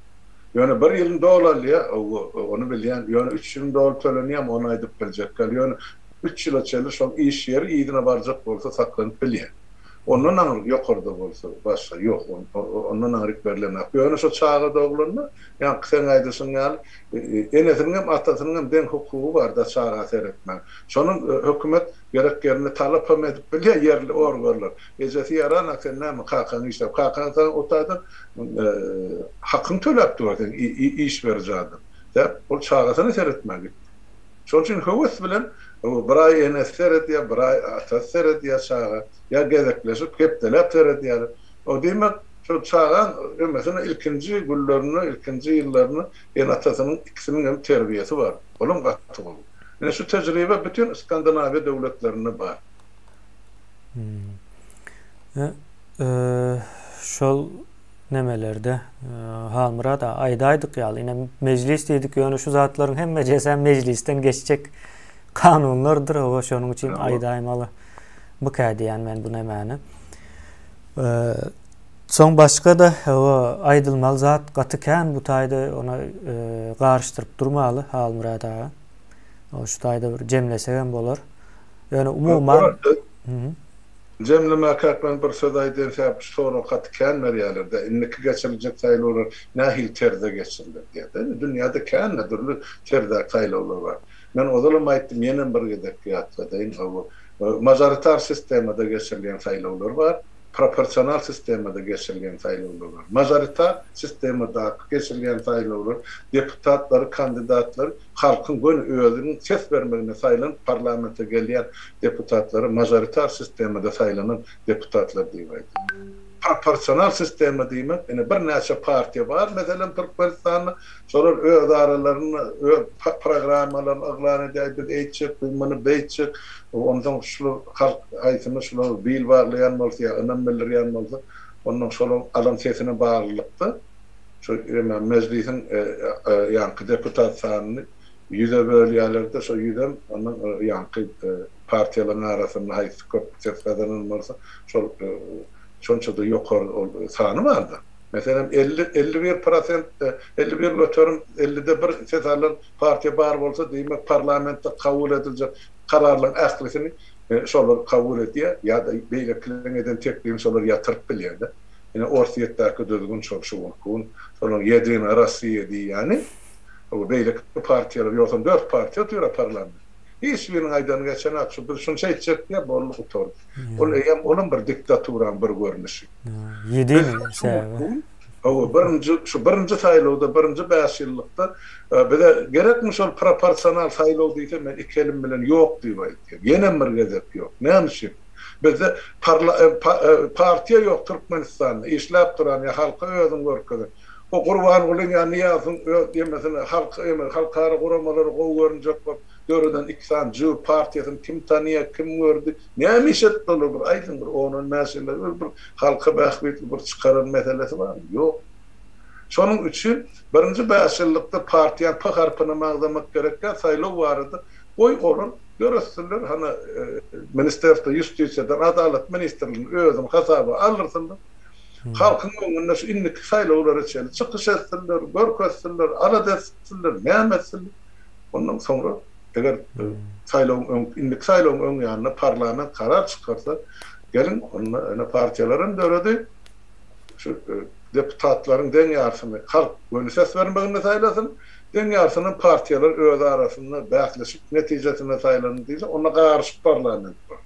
Ýöne bir ýylyny doly alýar, ony bilýän, ýöne üç ýylyny doly tölenýärmi, ony aýdyp biljek däl. Ýöne üç ýyla çenli şol iş ýeri yzyna barjak bolsa saklanyp bilýär. Ondan aňryk ýokarda bolsa başga ýok, ondan aňryk berlenok. Ýöne şo çaga doglanda, ýaňky seň aýdyşyň ýaly, enesiniň hem, atasynyň hem deň hukugy bar-da çaga seretmäge. Şonam hökümet gerek ýerinde talapam edip bilýär, ýerli organlar. Ejesi ýaranak sen näme kakaň işläp kakaň saňa o taýdan hakyň töläp dur sen iş beriji adam. Sebäp ol çagasyna seretmäge gitdi. Şonuň üçin höwes bilen bir aý enesi seredýär, bir aý atasy seredýär çaga ýa gezekleşip hepdeläp seredýärler. O diýmek şol çagaň ömesine ilkinji günlerinde, ilkinji ýyllarynda ene-atasynyň ikisiniň hem terbiýesi bar. Olam gaty gowy. Ine şu tejribe bütin Skandinawiýa döwletlerinde bar. Şol nemelerde Halmyrat aga aýdaýdyk ýaly, ine mejlis diýdik, ýöne şu zatlaryň hemmejesem mejlisden geçjek kanunlardyr, oba şonuň üçin aýdaýmaly. Bukä diýýän men bu nemäni. Soň başga-da oba aýdylmaly zat gaty kän bu taýda ony garyşdyryp durmaly Halmyrat aga. Şu taýda bir jemlesegem bolar. Ýöne umuman Jemlemäkäk men bir söz aýdaýyn sebäp şu soragy gaty kän berýärlerde indiki geçiriljek saýlawlar nähili terzde geçiriler diýýärde indi dünýäde kände dürli terzdäki saýlawlar bar. Men ozalam aýtdym, ýenem bir gezek ýatladaýyn, hawa, mažoritar sistemada geçirilýän saýlawlar bar, proporsional sistemada geçirilýän saýlawlar bar. Mažoritar sistemadaky geçirilýän saýlawlar deputatlary, kandidatlary halkyň göni özüniň ses bermeginde saýlanyp parlamente gelýän deputatlara mažoritar sistemada saýlanan deputatlar diýip aýdylýar. Proporsional sistema diýmek, ine birnäçe partiýa bar, meselem Türkmenistanda, şolar öz aralarynda öz programmalaryny yglan edýär, biz eýtjek, biz muny beýtjek, onsoň şular halk haýsyna şulara bil baglaýan bolsa ýa ynam bildirýän bolsa, ondan şolaryň alan sesine baglylykda şo ýa mejlisiň ýaňky deputat sanyny ýüze bölýärler-de, şo ýüzem ondan ýaňky partiýalaryň arasynda haýsy köp ses gazanan bolsa, şol şonça-da ýokary ol sany bardyr. Meselem, 50, 51 prosent, 51 göterim, ellide bir ses alan partiýa bar bolsa, diýmek, parlamentde kabul ediljek kararlaryň ählisini şolar kabul edýär ýa-da beýlekileriň eden teklibini şolar ýatyryp bilýär-de. Ine, Orsýetdäki düzgün şol şu günki gün. Şolaryň Ýedina Rossiýa diýýäni, beýleki partiýalar, ýogsam dört partiýa otyr-a parlamentde. Hiç biriniň aýdany geçenok, şu biz şunça etjek diýýär, boldy gutardy. Ol eýýäm olam bir diktaturaň bir görnüşi. Ýedini sebäbi. Hawa, birinji şu birinji saýlawda, birinji bäşýyllykda bize gerekmi şol proporsional saýlaw diýse, men iki elim bilen ýok diýip aýdýan. Ýenem bir gezek ýok. Näme üçin? Bizde partiýa ýok Türkmenistanda, işläp duran ýa halka özüni görkezen. O Gurbangulyň ýa Nyýazowyň öz ýemesini halka ýeme halkara guramalary gowy görünjek bolup döreden iki sany jüw partiýasyny kim tanyýa kim gördi näme iş etdi olar bir aýdyň bir on on bäş ýylda bir bir halka bähbitli bir çykaran meselesi barmy ýok şonuň üçin birinji bäş ýyllykda partiýaň p harpynam agzamak gerek däl saýlaw barada goý olar döretsinler hana ministerstwo ýustisiýadan adalat ministrliginiň özüni hasaba aldyrsynlar. Halkyň öňünde şu indiki saýlawlara çenli çykyş etsinler, görkezsinler, alada etsinler, näme etsinler. Ondan soňra eger saýlawyň öň, indiki saýlawyň öň ýanynda parlament karar çykarsa, geliň onda ine partiýalar hem döredi, şu deputatlaryň deň ýarsyny halk göni ses bermeginde saýlasyn, deň ýarsyny hem partiýalar öz arasynda bäsleşik netijesinde saýlanyn diýse, onda garyşyk parlament bolar.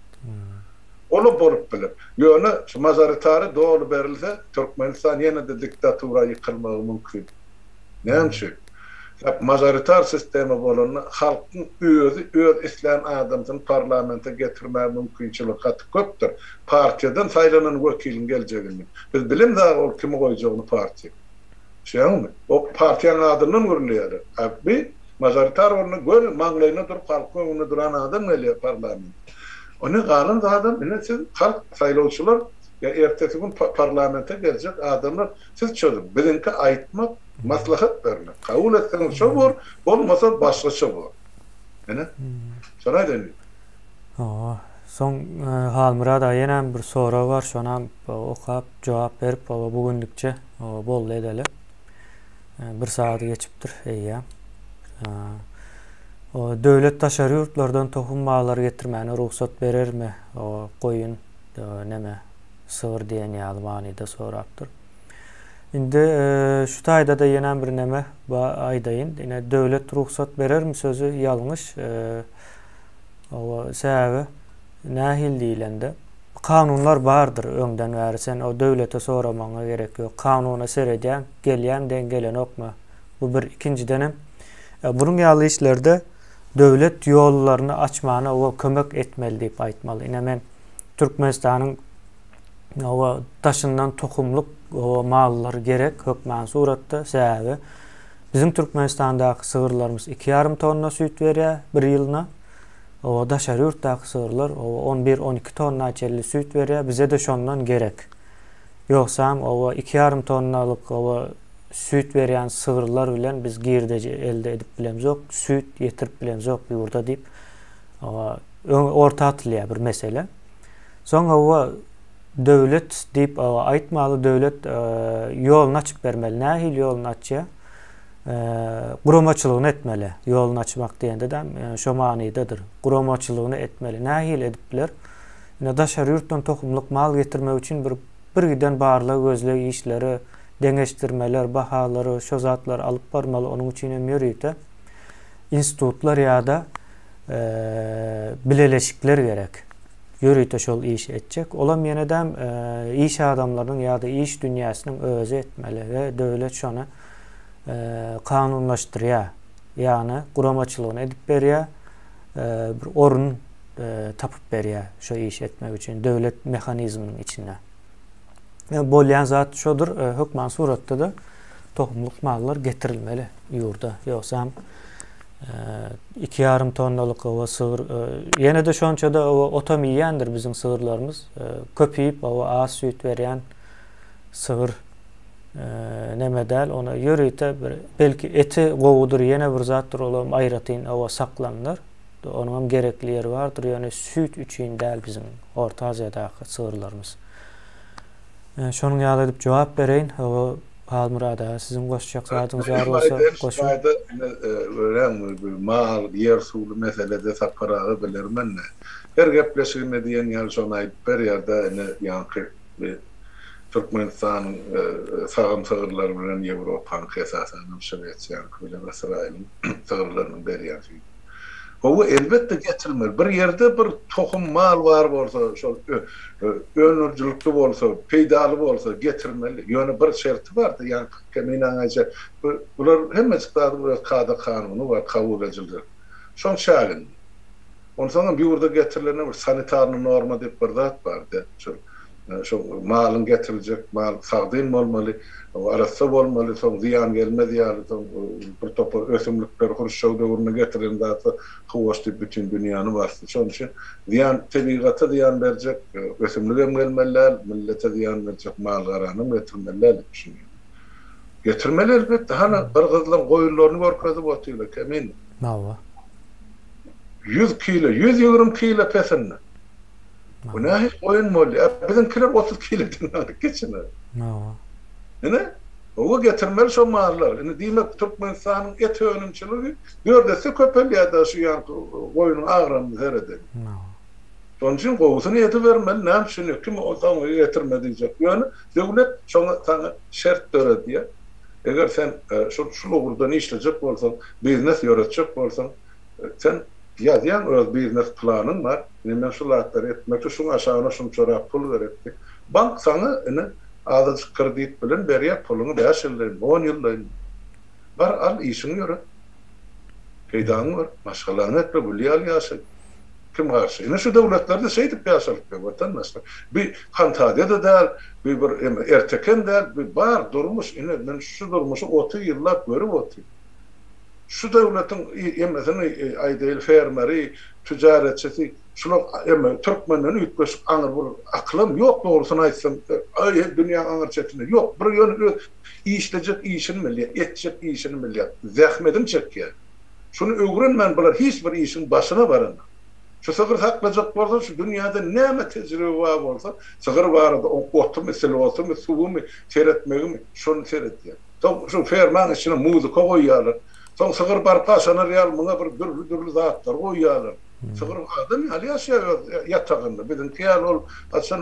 Ol-a bolup biler. Ýöne şu mažoritary doly berilse, Türkmenistan ýene-de diktatura ýykylmagy mümkin. Näme üçin? Sebäp mažoritar sistema bolanda halkyň özi öz islän adamsyny parlamente getirmäge mümkinçiligi gaty köpdür. Partiýadan saýlanan wekiliň geljegini. Biz bilemzok ol kimi goýjagyny partiýa. Düşýäňizmi? O partiýaň adyndan gürleýärler. A bi mažoritar bolanda göni maňlaýyna durup halkyň öňünde duran adam gelýär parlamente. Ine galan zadam ine siz halk saýlawçylar ýa ertesi gün parlamente geljek adamlar siz çözüň. Biziňki aýtmak, maslahat bermek. Kabul etseňiz şo bor, bolmasa başgaça bor. Ine. Şony aýdaýyn diýdim. Hawa. Soň Halmyrat aga ýenem bir sorag bar, şonam okap jogap berip hawa bu günlükçe boldy edeli. Bir sagady geçipdir eýýäm. Döwlet daşary ýurtlardan tohum mallary getirmäne rugsat berermi? Goýun, neme, sygyr diýen ýaly manyda sorapdyr. Indi şu taýda-da ýenem bir neme aýdaýyn. Ine döwlet rugsat berermi sözi ýalňyş. Sebäbi nähili diýlende kanunlar bardyr öňden bäri sen o döwlete soramagyňa gerek ýok. Kanuna seredýäň, gelýäň deň gelenokmy? Bu bir. Ikinjidenem bunuň ýaly işlerde döwlet ýollaryny açmana we kömek etmeli diýip aýtmaly. Ine men Türkmenistanyň oba daşyndan tohumlyk mallary gerek hökman suratda sebäbi biziň Türkmenistandaky sygyrlarymyz iki ýarym tonna süýt berýär bir ýylyna. Oba daşary ýurtdaky sygyrlar oba 11 12 tonna çenli süýt berýär. Bize-de şondan gerek. Ýogsam oba iki ýarym tonnalyk oba süýt berýän sygyrlar bilen biz girdeji elde edip bilemzok, süýt ýetirip bilemzok ýurda diýip, oba orta atylýar bir mesele. Soň oba döwlet diýip oba aýtmaly, döwlet ýoluny açyp bermeli. Nähili ýoluny açýar? Guramaçylygyny etmeli. Ýoluny açmak diýende-de şo manydadyr. Guramaçylygyny etmeli. Nähili edip biler? Ine daşary ýurtdan tohumlyk mal getirmek üçin bir birgiden barlag-gözleg işleri, deňeşdirmeler, bahalary, şo zatlary alyp barmaly, onuň üçin hem ýörite. institutlar ýa-da bileleşikler gerek. Ýörite şol işi etjek. Olam ýenedem iş adamlarynyň ýa-da iş dünýäsiniň özi etmeli we döwlet şony kanunlaşdyrýar. Ýagny guramaçylygyny edip berýär, bir orun tapyp berýär şo işi etmek üçin döwlet mehanizminiň içinde. Bolýan zat şodur, hökman suratda-da tohumlyk mallar getirilmeli ýurda. Ýogsam 2,5 tonnalyk oba sygyr ýene-de şonça-da otam iýýändir biziň sygyrlarymyz. Köp iýip, oba az süýt berýän sygyr neme däl, ona ýörite bir belki eti gowudyr, ýene bir zatdyr, olam aýratyn oba saklanylar. Onuňam gerekli ýeri bardyr, ýöne süýt üçin däl biziň Orta Aziýadaky sygyrlarymyz. Şonuň ýaly edip jogap bereýin. Hawa, Halmyrat aga, siziň goşjak zadyňyz bar bolsa, goşuň. Aýdaýyn, görýäňmi, bu mal, ýer-suwly meselede Sapar aga bilermen-dä. Her gepleşiginde diýen ýaly şony aýdyp berýär-dä, ine, ýaňky Türkmenistanyň sagym sygyrlary bilen Ýewropanyňky, esasanam Şwesiýanyňky bilen Ysraýylyň sygyrlarynyň berýän süýdi. Hawa, elbetde getirilmeli. Bir ýerde bir tohum mal bar bolsa, şol öndürijilikli bolsa, peýdaly bolsa getirmeli. Ýöne bir şerti bar-da, ýaňky Keminäň aýtjak, bular hemmejik zadyň öz kada-kanuny bar, kabul ediljek. Şoň çäginde. Onsoňam ýurda getirilende bir sanitarnyý norma diýip bir zat bar-da, şol Şo malyň getiriljek mal sagdyn bolmaly, arassa bolmaly, soň zyýan gelmez ýaly, soň bir topar ösümlikler Hruşçow döwründe getirilen zatlar hawoş diýip bütin dünýäni basdy. Şonuň üçin zyýan tebigata zyýan berjek ösümligem gelmeli däl, millete zyýan berjek mal-garanam getirmeli däl diýip düşünýän. Getirmeli elbetde. Hany gyrgyzlaryň goýunlaryny görkezip otyrlar, Kemine. Hawa. 100 kilo, 120 kilo pesinde. Bu nähili goýun bolýar? Biziňkiler 30 kileden alyp geçener. Hawa. Ine, oba getirmeli şo mallar. Indi diýmek Türkmenistanyň et önümçiligi dört esse köpelýär-de şu ýanky goýnuň agramyny seredeli. Hawa. Şonuň üçin gowusyny edibermeli, näme üçin kim saňa getirme diýjek. Ýöne döwlet şoňa saňa şert döredýär. Eger sen şul şul ugurdan işlejek bolsaň, biznes ýöretjek bolsaň, sen ýazýaň öz biznes planyň bar. Ine men şu zatlary etmekçi, şuň aşagyna şunçarak pul gerek diýip. Bank saňa ine azajyk kredit bilen berýär puluňy bäş ýyllaýyn, on ýyllaýyn. Bar al işiňi ýöret. Peýdaňy gör, maşgalaňy ekle, gül ýaly ýaşa. Kim garşy? Ine şu döwletlerde şeýdip ýaşalypdyr watandaşlar. Bi fantaziýa-da däl, bi bir ertekem däl, bi bar durmuş. Ine men şu durmuşy 30 ýyllap görüp otyryn. Şu döwletiň emesini aýdaýyl fermeri, tüjaretçisi şular eme türkmenden üýtgeşik aňyr bir akylam ýok dogrusyny aýtsam aý dünýäň aňyr çetinde ýok bir ýöne öz işlejek işini bilýär etjek işini bilýär zähmedini çekýär şuny öwrenmän bular hiç bir işiň başyna baranok şu sygyr saklajak bolsa şu dünýäde näme tejribe bar bolsa sygyr barada oň otumy silosymy suwumy seretmegimi şony seredýär. Soň şu fermaň içine muzyka goýýarlar. Soň sygyr barka şonar ýaly muňa bir dürli-dürli zatlar goýýarlar. Sygyr adam ýaly ýaşaýar öz ýatagynda. Biziňki ýaly ol haçan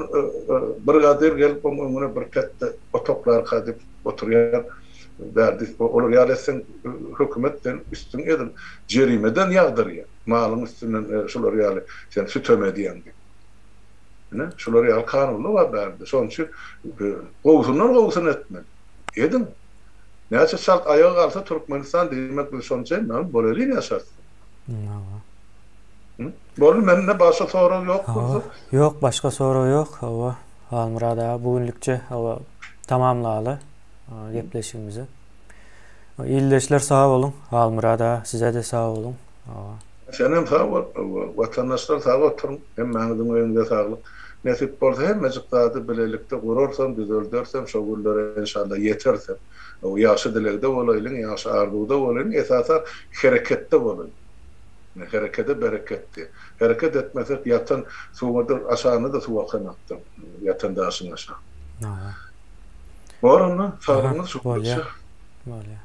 brigadir gelip oň öňüne bir petde otoklarka diýip oturýar. Bärde olar ýaly etseň hökümet seni üstüň edil jerimeden ýagdyrýar. Malyň üstünden şular ýaly sen sütem edýäň diýip. Ine, şular ýaly kanunlar bar bärde. Şonuň üçin gowusyndan gowusyny etmeli. Ediň. Näçe çalt aýaga galsa Türkmenistan diýmek biz şonça hem bolelin ýaşarys. Hawa. Boldy mende başga sorag ýok bolsa. Ýok başga sorag ýok. Hawa. Halmyrat aga bu günlükçe hawa tamamlaly gepleşigimizi. Ildeşler sag boluň. Halmyrat aga size-de sag boluň. Hawa. Senem sag bol. Watandaşlar sag oturyň. Hemmäňiziň öýüňize saglyk. Nesip bolsa hemmejik zady bilelikde gurarsam, düzeldersem, şo günlere enşalla ýetersem. Ýagşy dilegde bolaýlyň, ýagşy arzuwda bolaýlyň, esasan hereketde bolaýlyň. Herekede bereket diýýär. Hereket etmesek ýatan suwada aşagyna-da suw akanakdyr, ýatan daşyň aşagyna. Bor onda, saglygyňyz şu Bolýar. Bolýar.